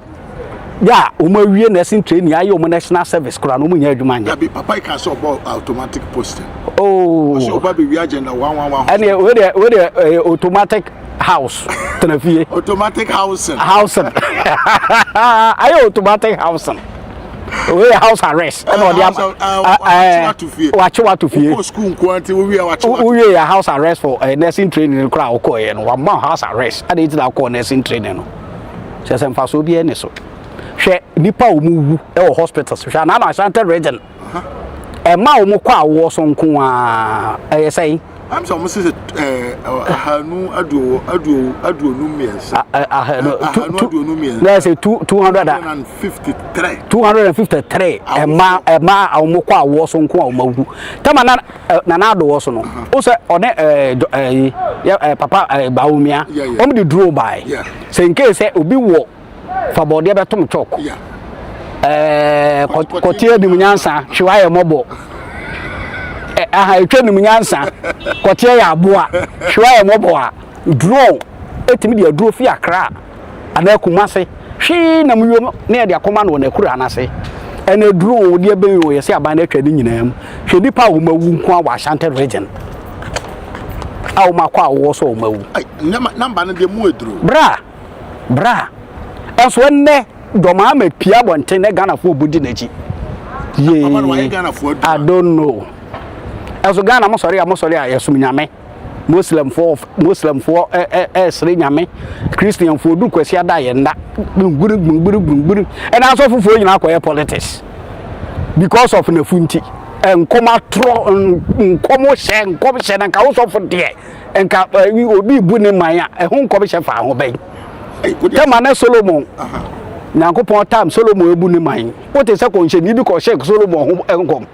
yɛ a wɔn awie nursing training ayɛ wɔn national service koraa na wɔn nyɛ adwuma nyɛ. Dabi papa yi ka sɛ ɔbɔ automatic posting. Oh. Ɔsɛ ɔba bɛ wi agenda one one one. Ɛnni o deɛ o deɛ ɛyɛ automatic house tena fie. Automatic housing. Housing. Ayɛ automatic housing. Wei yɛ house arrest. Ɛna ɔde ama wakye wato fie. Wokɔ sukuu nko nti wowie wakye wato. Wowie yɛ house arrest for uh, nursing training koraa wokɔɔ yɛ no wama house arrest. Ɛna eti na akɔɔ nursing training no. Kyerɛ sɛ mfasoɔ biara ni so. Hwɛ nipa a wɔn wu wɔ hospitals hwɛ anaa Ashanti region. Ɛma wɔn kɔ awoɔ so nko ara ɛyɛ sɛn. Am sɛ wɔn sɛ ɛɛ ahanu aduo aduo 23. Ahanu ahanu 23. Na ɛsɛ 200 53. 253 ɛma ɛma a wɔn kɔ awoɔ so nko a wɔn awu. Tɛma na Nana Addo wɔ so no o sɛ ɔne ɛɛ ɛɛ yɛ papa ɛɛ Bawumia wɔn de duro bae. Sɛ nkee sɛ obi wɔ. Fa bɔɔdeɛ bɛtom chalk. Ɛɛ kɔteɛ nim nyansa, hwe wayɛ mmɔbɔ. Aha etwa nim nyansa, kɔteɛ yɛ aboa, hwe wayɛ mmɔbɔ a, drone etumi de aduro fi Accra anaa Kumasi hwee nam wiem na yɛde akɔma no wɔ n'akura no ase. Ɛna drone deɛ bɛn o yɛsɛ aban no atwa ne nyinaa mu. Hwɛ nipa a wɔn awu nko a wɔ Ashanti region a wɔn akɔ awoɔ so a wɔn awu. Namba no deɛ mu aduro. Bra. Bra. Ɛnso ɛnnɛ Dɔm ama pie abɔnten na Ghanafoɔ bu di n'akyi. Yee. I don't know. Ɛnso Ghana mo sɔre a mo sɔre a yɛsom Nyame. Muslimfoɔ Muslimfoɔ ɛ ɛ ɛsere Nyame. Christianfoɔ du kwasi ada yɛn nna. Gbungburu gbungburu gbungburu. Ɛna asɔfofoɔ nyinaa kɔyɛ politics. Because of n'afu nti. Nkɔm atorɔ nkɔm hyɛ nkɔm hyɛ na nka wo sɔfo deɛ. Nka obi bu ne man a, ɛho nkɔmhyɛ fa ho bɛn? Tɛma ne Solomon, Nyankopɔn tam Solomon ebu ne man. Wote sɛ kɔnhyɛni bi kɔhyɛ Solomon ho nkɔm.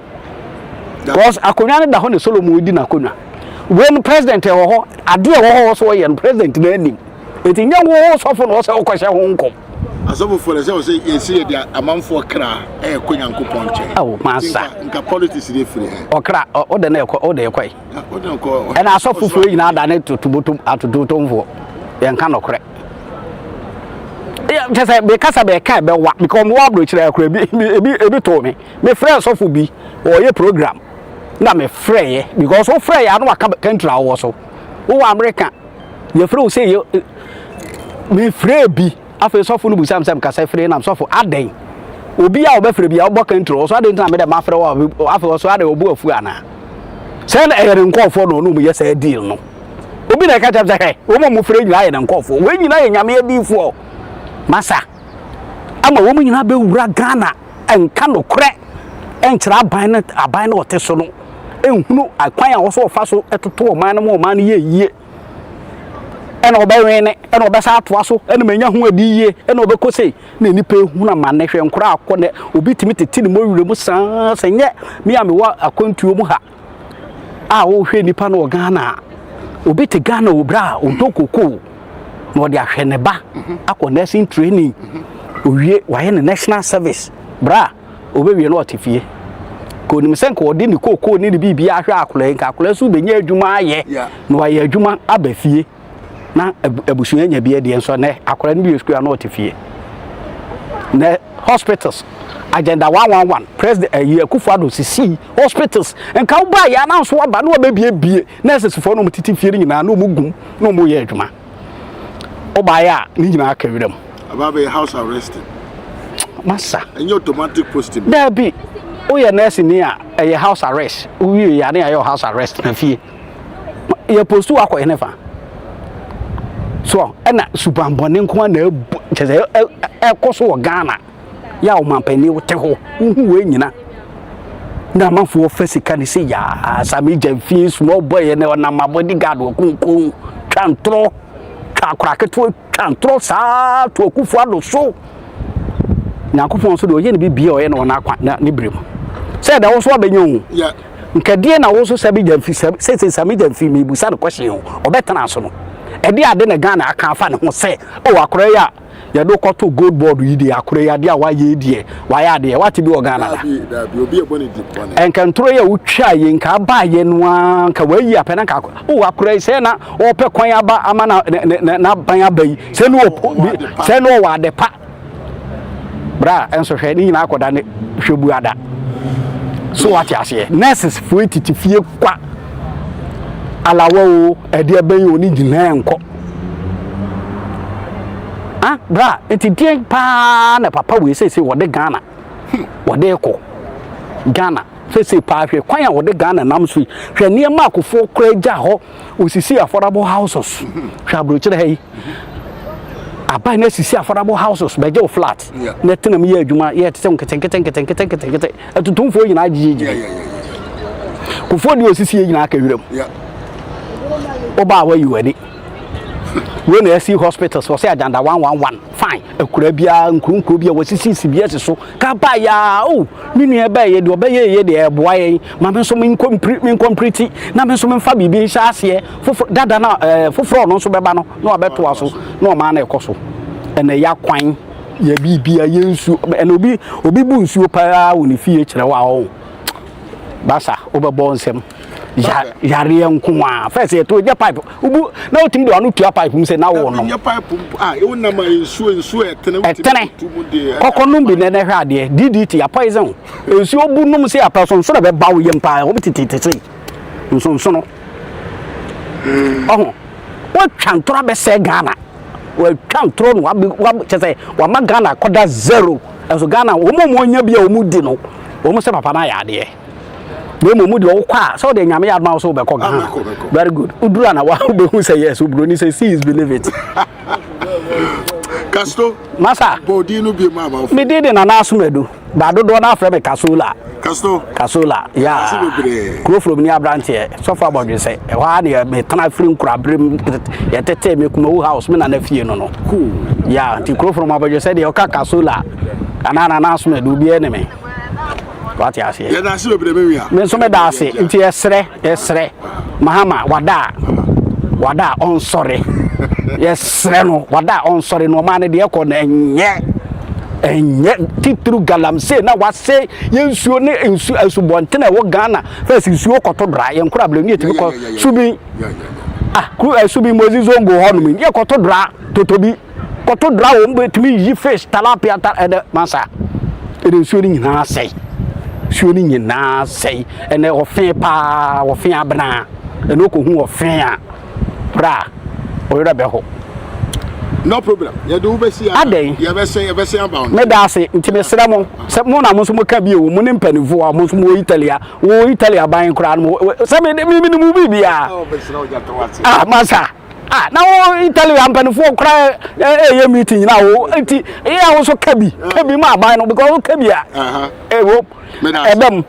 Because akonnwa no da hɔ na Solomon di n'akonnwa. Wei no president wɔ hɔ, adeɛ ɛwɔ hɔ sɛ ɔyɛ no president no anim. Eti nyɛ wo sɔfo na ɔsɛ wokɔhyɛ ho nkɔm. Asɔfofoɔ no sɛ ɔsɛ yɛsi yɛde amanfoɔ kra ɛɛkɔ Nyankopɔn nkyɛn. Awo masa. Nka politics de firi hɛ. Ɔkra ɔde na ɛkɔ ɔde ɛkɔ yi. Ɛna asɔfofoɔ nyinaa da ne totobotom atototomfoɔ yɛnka nɔkorɛ kyɛ sɛ mekasa bɛka ɛbɛwa because mewɔ aburokyerɛ akora ebi ebi ebi too me mefrɛ sɔfo bi ɔyɛ program na mefrɛeɛ because wofrɛeɛ ano waka country a wowɔ so wowɔ America yɛfrɛ wo sɛ yɛ mefrɛ bi Afei sɔfo no bisaa me sɛ mekasa firi nam sɔfo adɛn? Obi a ɔbɛfrɛ bi a ɔbɔ kɛntiri ɔso adɛn nti na mede mafrɛ wo afei ɔso adɛn ɔbu afu anaa? Sɛ na ɛyɛ ne nkɔɔfoɔ na ɔne wɔn yɛ saa deal no. Obi na ɛka kyerɛ me sɛ hwɛ wɔn a wɔfrɛ nyinaa yɛ ne nkɔɔfoɔ. Wɔn nyinaa yɛ nyame adiyifoɔ. Masa ama wɔn nyinaa bɛwura Ghana nka nokorɛ nkyerɛ aban no aban no ɔte so no nhunu akwan a wɔsɔ wɔfa so toto ɔman no ma ɔman no yɛ yie. ɛna ɔbɛwene ɛna ɔbɛsa atoa so ɛna manya ho adi yie ɛna ɔbɛkɔ sei na nnipa ehunu amane hwɛ nkora akɔ nɛ obi tumi tete ne mɔwerɛ mu saa sɛ nyɛ me a mewɔ akwantuo mu ha A wohwɛ nipa no wɔ Ghana a, obi te Ghana wɔ berɛ a ɔntɔ kokoo na ɔde ahwɛ ne ba akɔ nursing training, owie wayɛ ne national service, berɛ a ɔbɛwie no ɔte fie. Ka onim sɛ nka ɔde ne kokoo ne ne biribi ahwɛ akwadaa yi, nka akwadaa nso bɛnya adwuma ayɛ na wayɛ adwuma aba fie na abusua anya bi adiɛ. Nso nɛ akwadaa no wie sukuu a na ɔte fie. Nɛ hospitals, Agenda 111, President ɛyi eh, Akufo Addo sisi hospitals, nka wo baa yɛ ananso aba na wɔbɛbiebie nurses foɔ na wɔn tete fie no nyinaa na wɔn gum na wɔn yɛ adwuma. Wobaeɛ a ne nyinaa ka wiram. Aba bɛyɛ house arresting. Masa. Ɛnyɛ automatic posting. Daabi, woyɛ nurse ni a ɛyɛ house arrest. Wowie yɛ a ne yɛayɛ house arrest na fie. Yɛ post wakɔ yɛ ne fa. So ɛna subanbɔne nko na ɛbu kyɛ sɛ ɛkɔ so wɔ Ghana. Yɛ a ɔmanpanin wote hɔ wohu wei nyina na amanfoɔ fa sika ne sɛ yaa Sammy Gyamfi small boy yɛ na ɔnam abɔde guard wɔ kunkun twa ntorɔ twa akora ketewa twa ntorɔ saa to Akufo Addo so. Nyankopɔn nso deɛ ɔyɛ ne bibia ɔyɛ no wɔ n'akwa na ne berɛ mu sɛ ɛda wo so abɛnya o nkadeɛ na wo so Sammy Gyamfi sɛ Sammy Gyamfi mebusa no question o, ɔbɛtena so no ɛde ade na Ghana aka afa ne ho sɛ o akora yi a yɛde kɔto Gold Board yi deɛ, akora yi adeɛ a wayɛ yi deɛ, wayɛ adeɛ wate bi wɔ Ghana da. Nkɛntoro yi a wotwa yi nka abaayɛ no ara nka wayi apɛ na nka o akora yi sɛ na ɔpɛ kwan aba ama na n'aban aba yi sɛ ne sɛ ne ɔwɔ ade pa bra. Ɛnso hwɛ ne nyinaa akɔda ne hwɛ bu ada so wate aseɛ. Nurses foɔ tete fie kwa alawa o ɛde ɛbɛn o ne nyinaa nkɔ. Ah bra, nti deɛn paa na papa wei seesei wɔde Ghana wɔde kɔ Ghana seesei paa? Hwɛ kwan a wɔde Ghana nam so yi, hwɛ nneɛma akofoɔ kora gya hɔ, osisi affordable houses. Hwɛ aburokyerɛ ha yi, aban na asisi affordable houses, bɛgye wo flat na ɛtena mu yɛ adwuma, yɛ te sɛ nketenkete nketenkete nketenkete. Atutumfoɔ nyinaa gyegyegye kofoɔ deɛ osisi yɛ nyinaa ka wiram. Wobaa wayi w'ani wei na ɛsi hospitals, wɔsɛ Agenda 111, fine. Akura biara, nkuronkuro bi a wɔsisisi bi asi so ka ba yaa o me nua bɛyɛ deɛ ɔbɛyɛ yɛ deɛ ɛboa yɛn ma me nso menkɔmpiriti na me nso memfa biribi nhyɛ aseɛ foforɔ dada na ɛɛ foforɔ ɔno nso bɛba no na wabɛtoa so na ɔmaa na ɛkɔ so. Ɛna ɛyɛ akwan yɛ biribi a yɛ nsuo. Ɛna obi bu nsuo paa wɔ ne fie kyerɛ wɔ a ɔho basa wobɛbɔ nsɛm yareɛ nko a fɛs yɛto ɛnyɛ pipe wobu na wotumi de ɔno tua pipe mu sɛ na wo nom ɛtene kɔkɔ nom bi nɛ hwɛ adeɛ DDT a poison nsuo bu nom sɛ apɛ so nso na bɛba wo yam paa wɔm tete sei nsonsono ɔho. Watwa ntorɔ abɛsɛe Ghana, watwa ntorɔ no wabe wab kyɛ sɛ wama Ghana akɔda zero. Nso Ghana wɔn a wɔn anya bi a wɔn di no, wɔn sɛ papa no ayɛ adeɛ. Na mmom deɛ ɔkɔ a sɛ ɔde Nyame yɛ adoma wo sɛ wobɛkɔ Ghana. Very good. Woduru a na wobɛhu sɛ yes, oburoni sɛ see is believe it. Castro. Masa. Bɔ odin no bi mu amanfo. Me din de Nana Asomadu. Ba dodoɔ no afrɛ me Kasola. Kasto. Kasola. Ya. Kuro from ni abranteɛ. Sɔfo abɔdwesɛ. Ɛhɔ ara na metena firi nkurabere mu. Yɛtetee me Kumawu house me nana fie no no. Ya nti kuro from abɔdwesɛ deɛ ɔka Kasola. Anaa Nana Asomadu obiara ne me. Wate aseɛ. Yɛda ase bebree me wia. Me nso meda ase. Nti yɛsrɛ yɛsrɛ Mahama wada a wada a ɔnsɔre. Yɛsrɛ no wada a ɔnsɔre na ɔmaa no deɛ ɛkɔ no ɛnyɛ ɛnyɛ titiriw galamsey na wase yɛn nsuo ne nsu asubɔnten a ɛwɔ Ghana. First nsuo kɔtɔ dra yɛn kora abirɛ ne yɛtumi kɔ subi ah kuru subi Mozi Zongo hɔ nom yɛ kɔtɔ dra totobi kɔto dra wɔn bɛtumi yi fish tilapia ta ɛdɛ masa ɛdɛ nsuo no nyinaa sɛe, nsuo no nyinaa sɛe. Ɛnɛ ɔfe paa ɔfe abena ɛnɛ ɔkɔhu ɔfe a bra ɔwerɛ bɛho. No problem, yɛde wo bɛsi a adɛn yɛbɛsɛn yɛbɛsɛn aba wo. Meda ase. Nti mesrɛ mo sɛ mo na mo nso moka bi wɔ mo ne mpanimfoɔ a mo nso mowɔ Italy a wɔ Italy aban koraa no sɛ me me me mu biribiara. Ah masa. Ah, na wo Italy ampanifoɔ koraa ɛyɛ meeting na wo nti ɛyɛ a wo nso ka bi ka bi ma aban no because wo ka bi a ɛwɔ ɛbɛm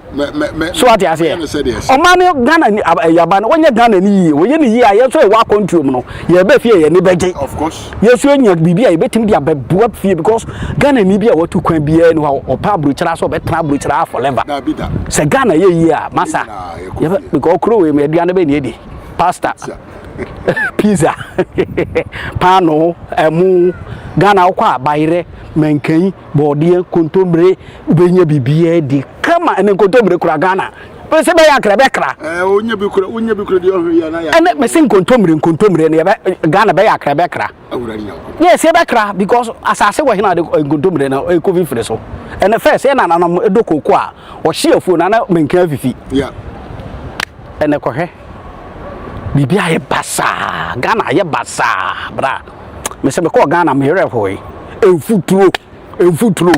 so ate aseɛ ɔman no Ghana ni ɛyɛ aban no wɔnyɛ Ghana ni yie wɔyɛ ne yie a yɛn nso ɛwɔ akɔntuo mu no yɛbɛ fie yɛn ni bɛgye yɛn nso yɛnya biribi a yɛbɛtumi de abɛboa fie because Ghana ni bi a watu kwan biara ni hɔ a ɔpɛ aburokyerɛ sɛ ɔbɛtena aburokyerɛ forever sɛ Ghana yɛ yie a masa yɛbɛ because kuro wei mu aduane bɛ ni edi pasta. pizza, paanoo, ɛmo, Ghana wokɔ a bayerɛ, mankan, bɔɔdeɛ, kontommire, wobɛnya biribiara di kama. Ɛnɛ nkontommire kura Ghana. Sɛ bɛyɛ akra bɛkra. Ɛɛ wonya bi kura wonya bi kura deɛ ɔhwɛ yɛ na yɛ. Ɛnɛ mɛsɛ nkontommire nkontommire no yɛbɛ Ghana bɛyɛ akra bɛkra. Awurade Nyankopɔn. Yes yɛbɛkra because asase wɔ hena de nkontommire no ɛkɔ fifiri so. Ɛnɛ first yɛ nananom ɛdɔ koko a ɔhye afuo na na mankan afifi. Yeah. Ɛnɛ kɔhwɛ. Biribi ayɛ basaa. Ghana ayɛ basaa bra. Mesɛ mekɔɔ Ghana me werɛ hoe. Mfuturo, mfuturo.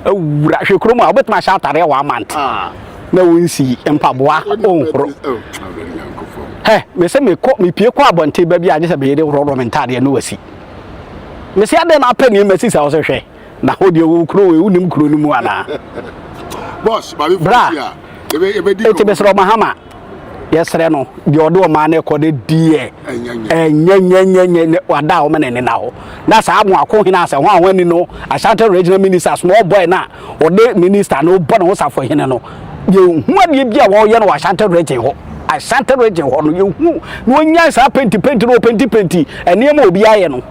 Awura hwɛ kurom a wobɛtumi ahyɛ atareɛ one month ah. na wonsi mpaboa ɔnhoro. Oh, Hɛ, mesɛ mekɔ mepie kɔ abɔnten ba bi a gye sɛ meyere worɔworɔ me ntaadeɛ no wasi. Mesɛ adɛn na apɛ nneɛma si sa wo sɛ hwɛ. Na wo deɛ wo kuro wei wonim kuro no mu anaa? Boss, maame Bra. Felicia, ebe ebe di Eti mesrɛ Mahama yɛsrɛ no deɛ ɔde ɔman no kɔ no deɛ ɛnyɛnyɛnyɛnyɛ wada a wɔma n'ani na hɔ na saa amoako hene asɛ ho a wɔani no Ashanti regional minister small boy na ɔde minister no bɔ ne ho safo hene no yɛhu adeɛ bi a wɔyɛ no wɔ Ashanti region hɔ Ashanti region hɔ no yɛhu na wɔnya saa penti penti no wɔpenti penti nneɛma obi ayɛ no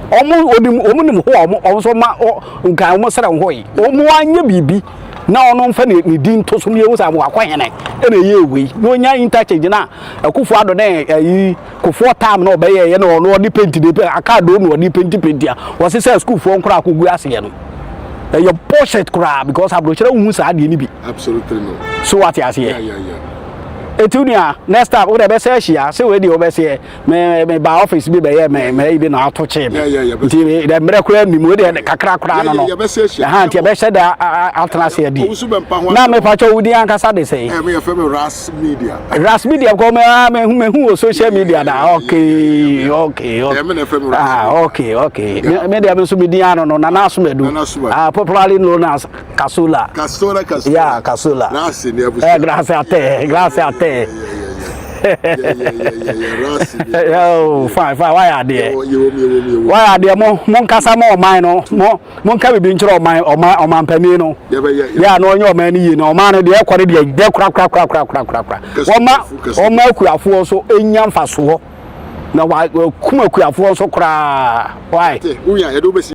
wɔn onim wɔn nim ho a wɔn wɔn nso ma nka wɔn srɛ ho yi wɔn anyɛ biribi na ɔno nfa ne ne din to so ne ehu sɛ wakɔ hene ɛna ɛyɛ ewei na onya interchange na akufo ado ne ɛyi kofoɔ tam na ɔbɛyɛ yɛ na ɔno ɔde penti de aka do na ɔde penti penti a wɔsi sɛ sukuufoɔ nkora akɔgu aseɛ no ɛyɛ bullshit koraa because aburokyerɛ wohu saa adeɛ no bi. Absolutely no. So wate aseɛ. Yeah. Eti nua next time wo de bɛsɛ ahyia sɛ wei deɛ wobɛsɛ me me ba office bi bɛyɛ me me bi na ato kyee me nti dɛ mmerɛ koraa nim wei deɛ kakra koraa no no ɛha nti ɛbɛhyɛ da atena ase adi na mepa kyɛ wo din ankasa de sɛ Ras Media kɔ me ah, me me hu wɔ social media na okay okay ah okay okay me deɛ me nso me din ano no Nana Asomadu ah popularly known as Kasola. Kasola, Kasola. Yeah, Kasola. Grazie, ne abusia. Eh, grazie a te, grazie a te. Yeah, Oh, fine, fine. Why are there? Why are there? Mo, mo nkasa mo ɔman no, mo, mo nka bibi nkyerɛ ɔman, ɔman, ɔman panin no. Yeah, no ɔnyɛ ɔman no yie na ɔman no deɛ ɛkɔ no deɛ dɛ kora kora kora kora kora kora kora. Wɔma, wɔma akuafoɔ nso enya mfasoɔ na wa kum akuafoɔ nso koraa. Why? Why?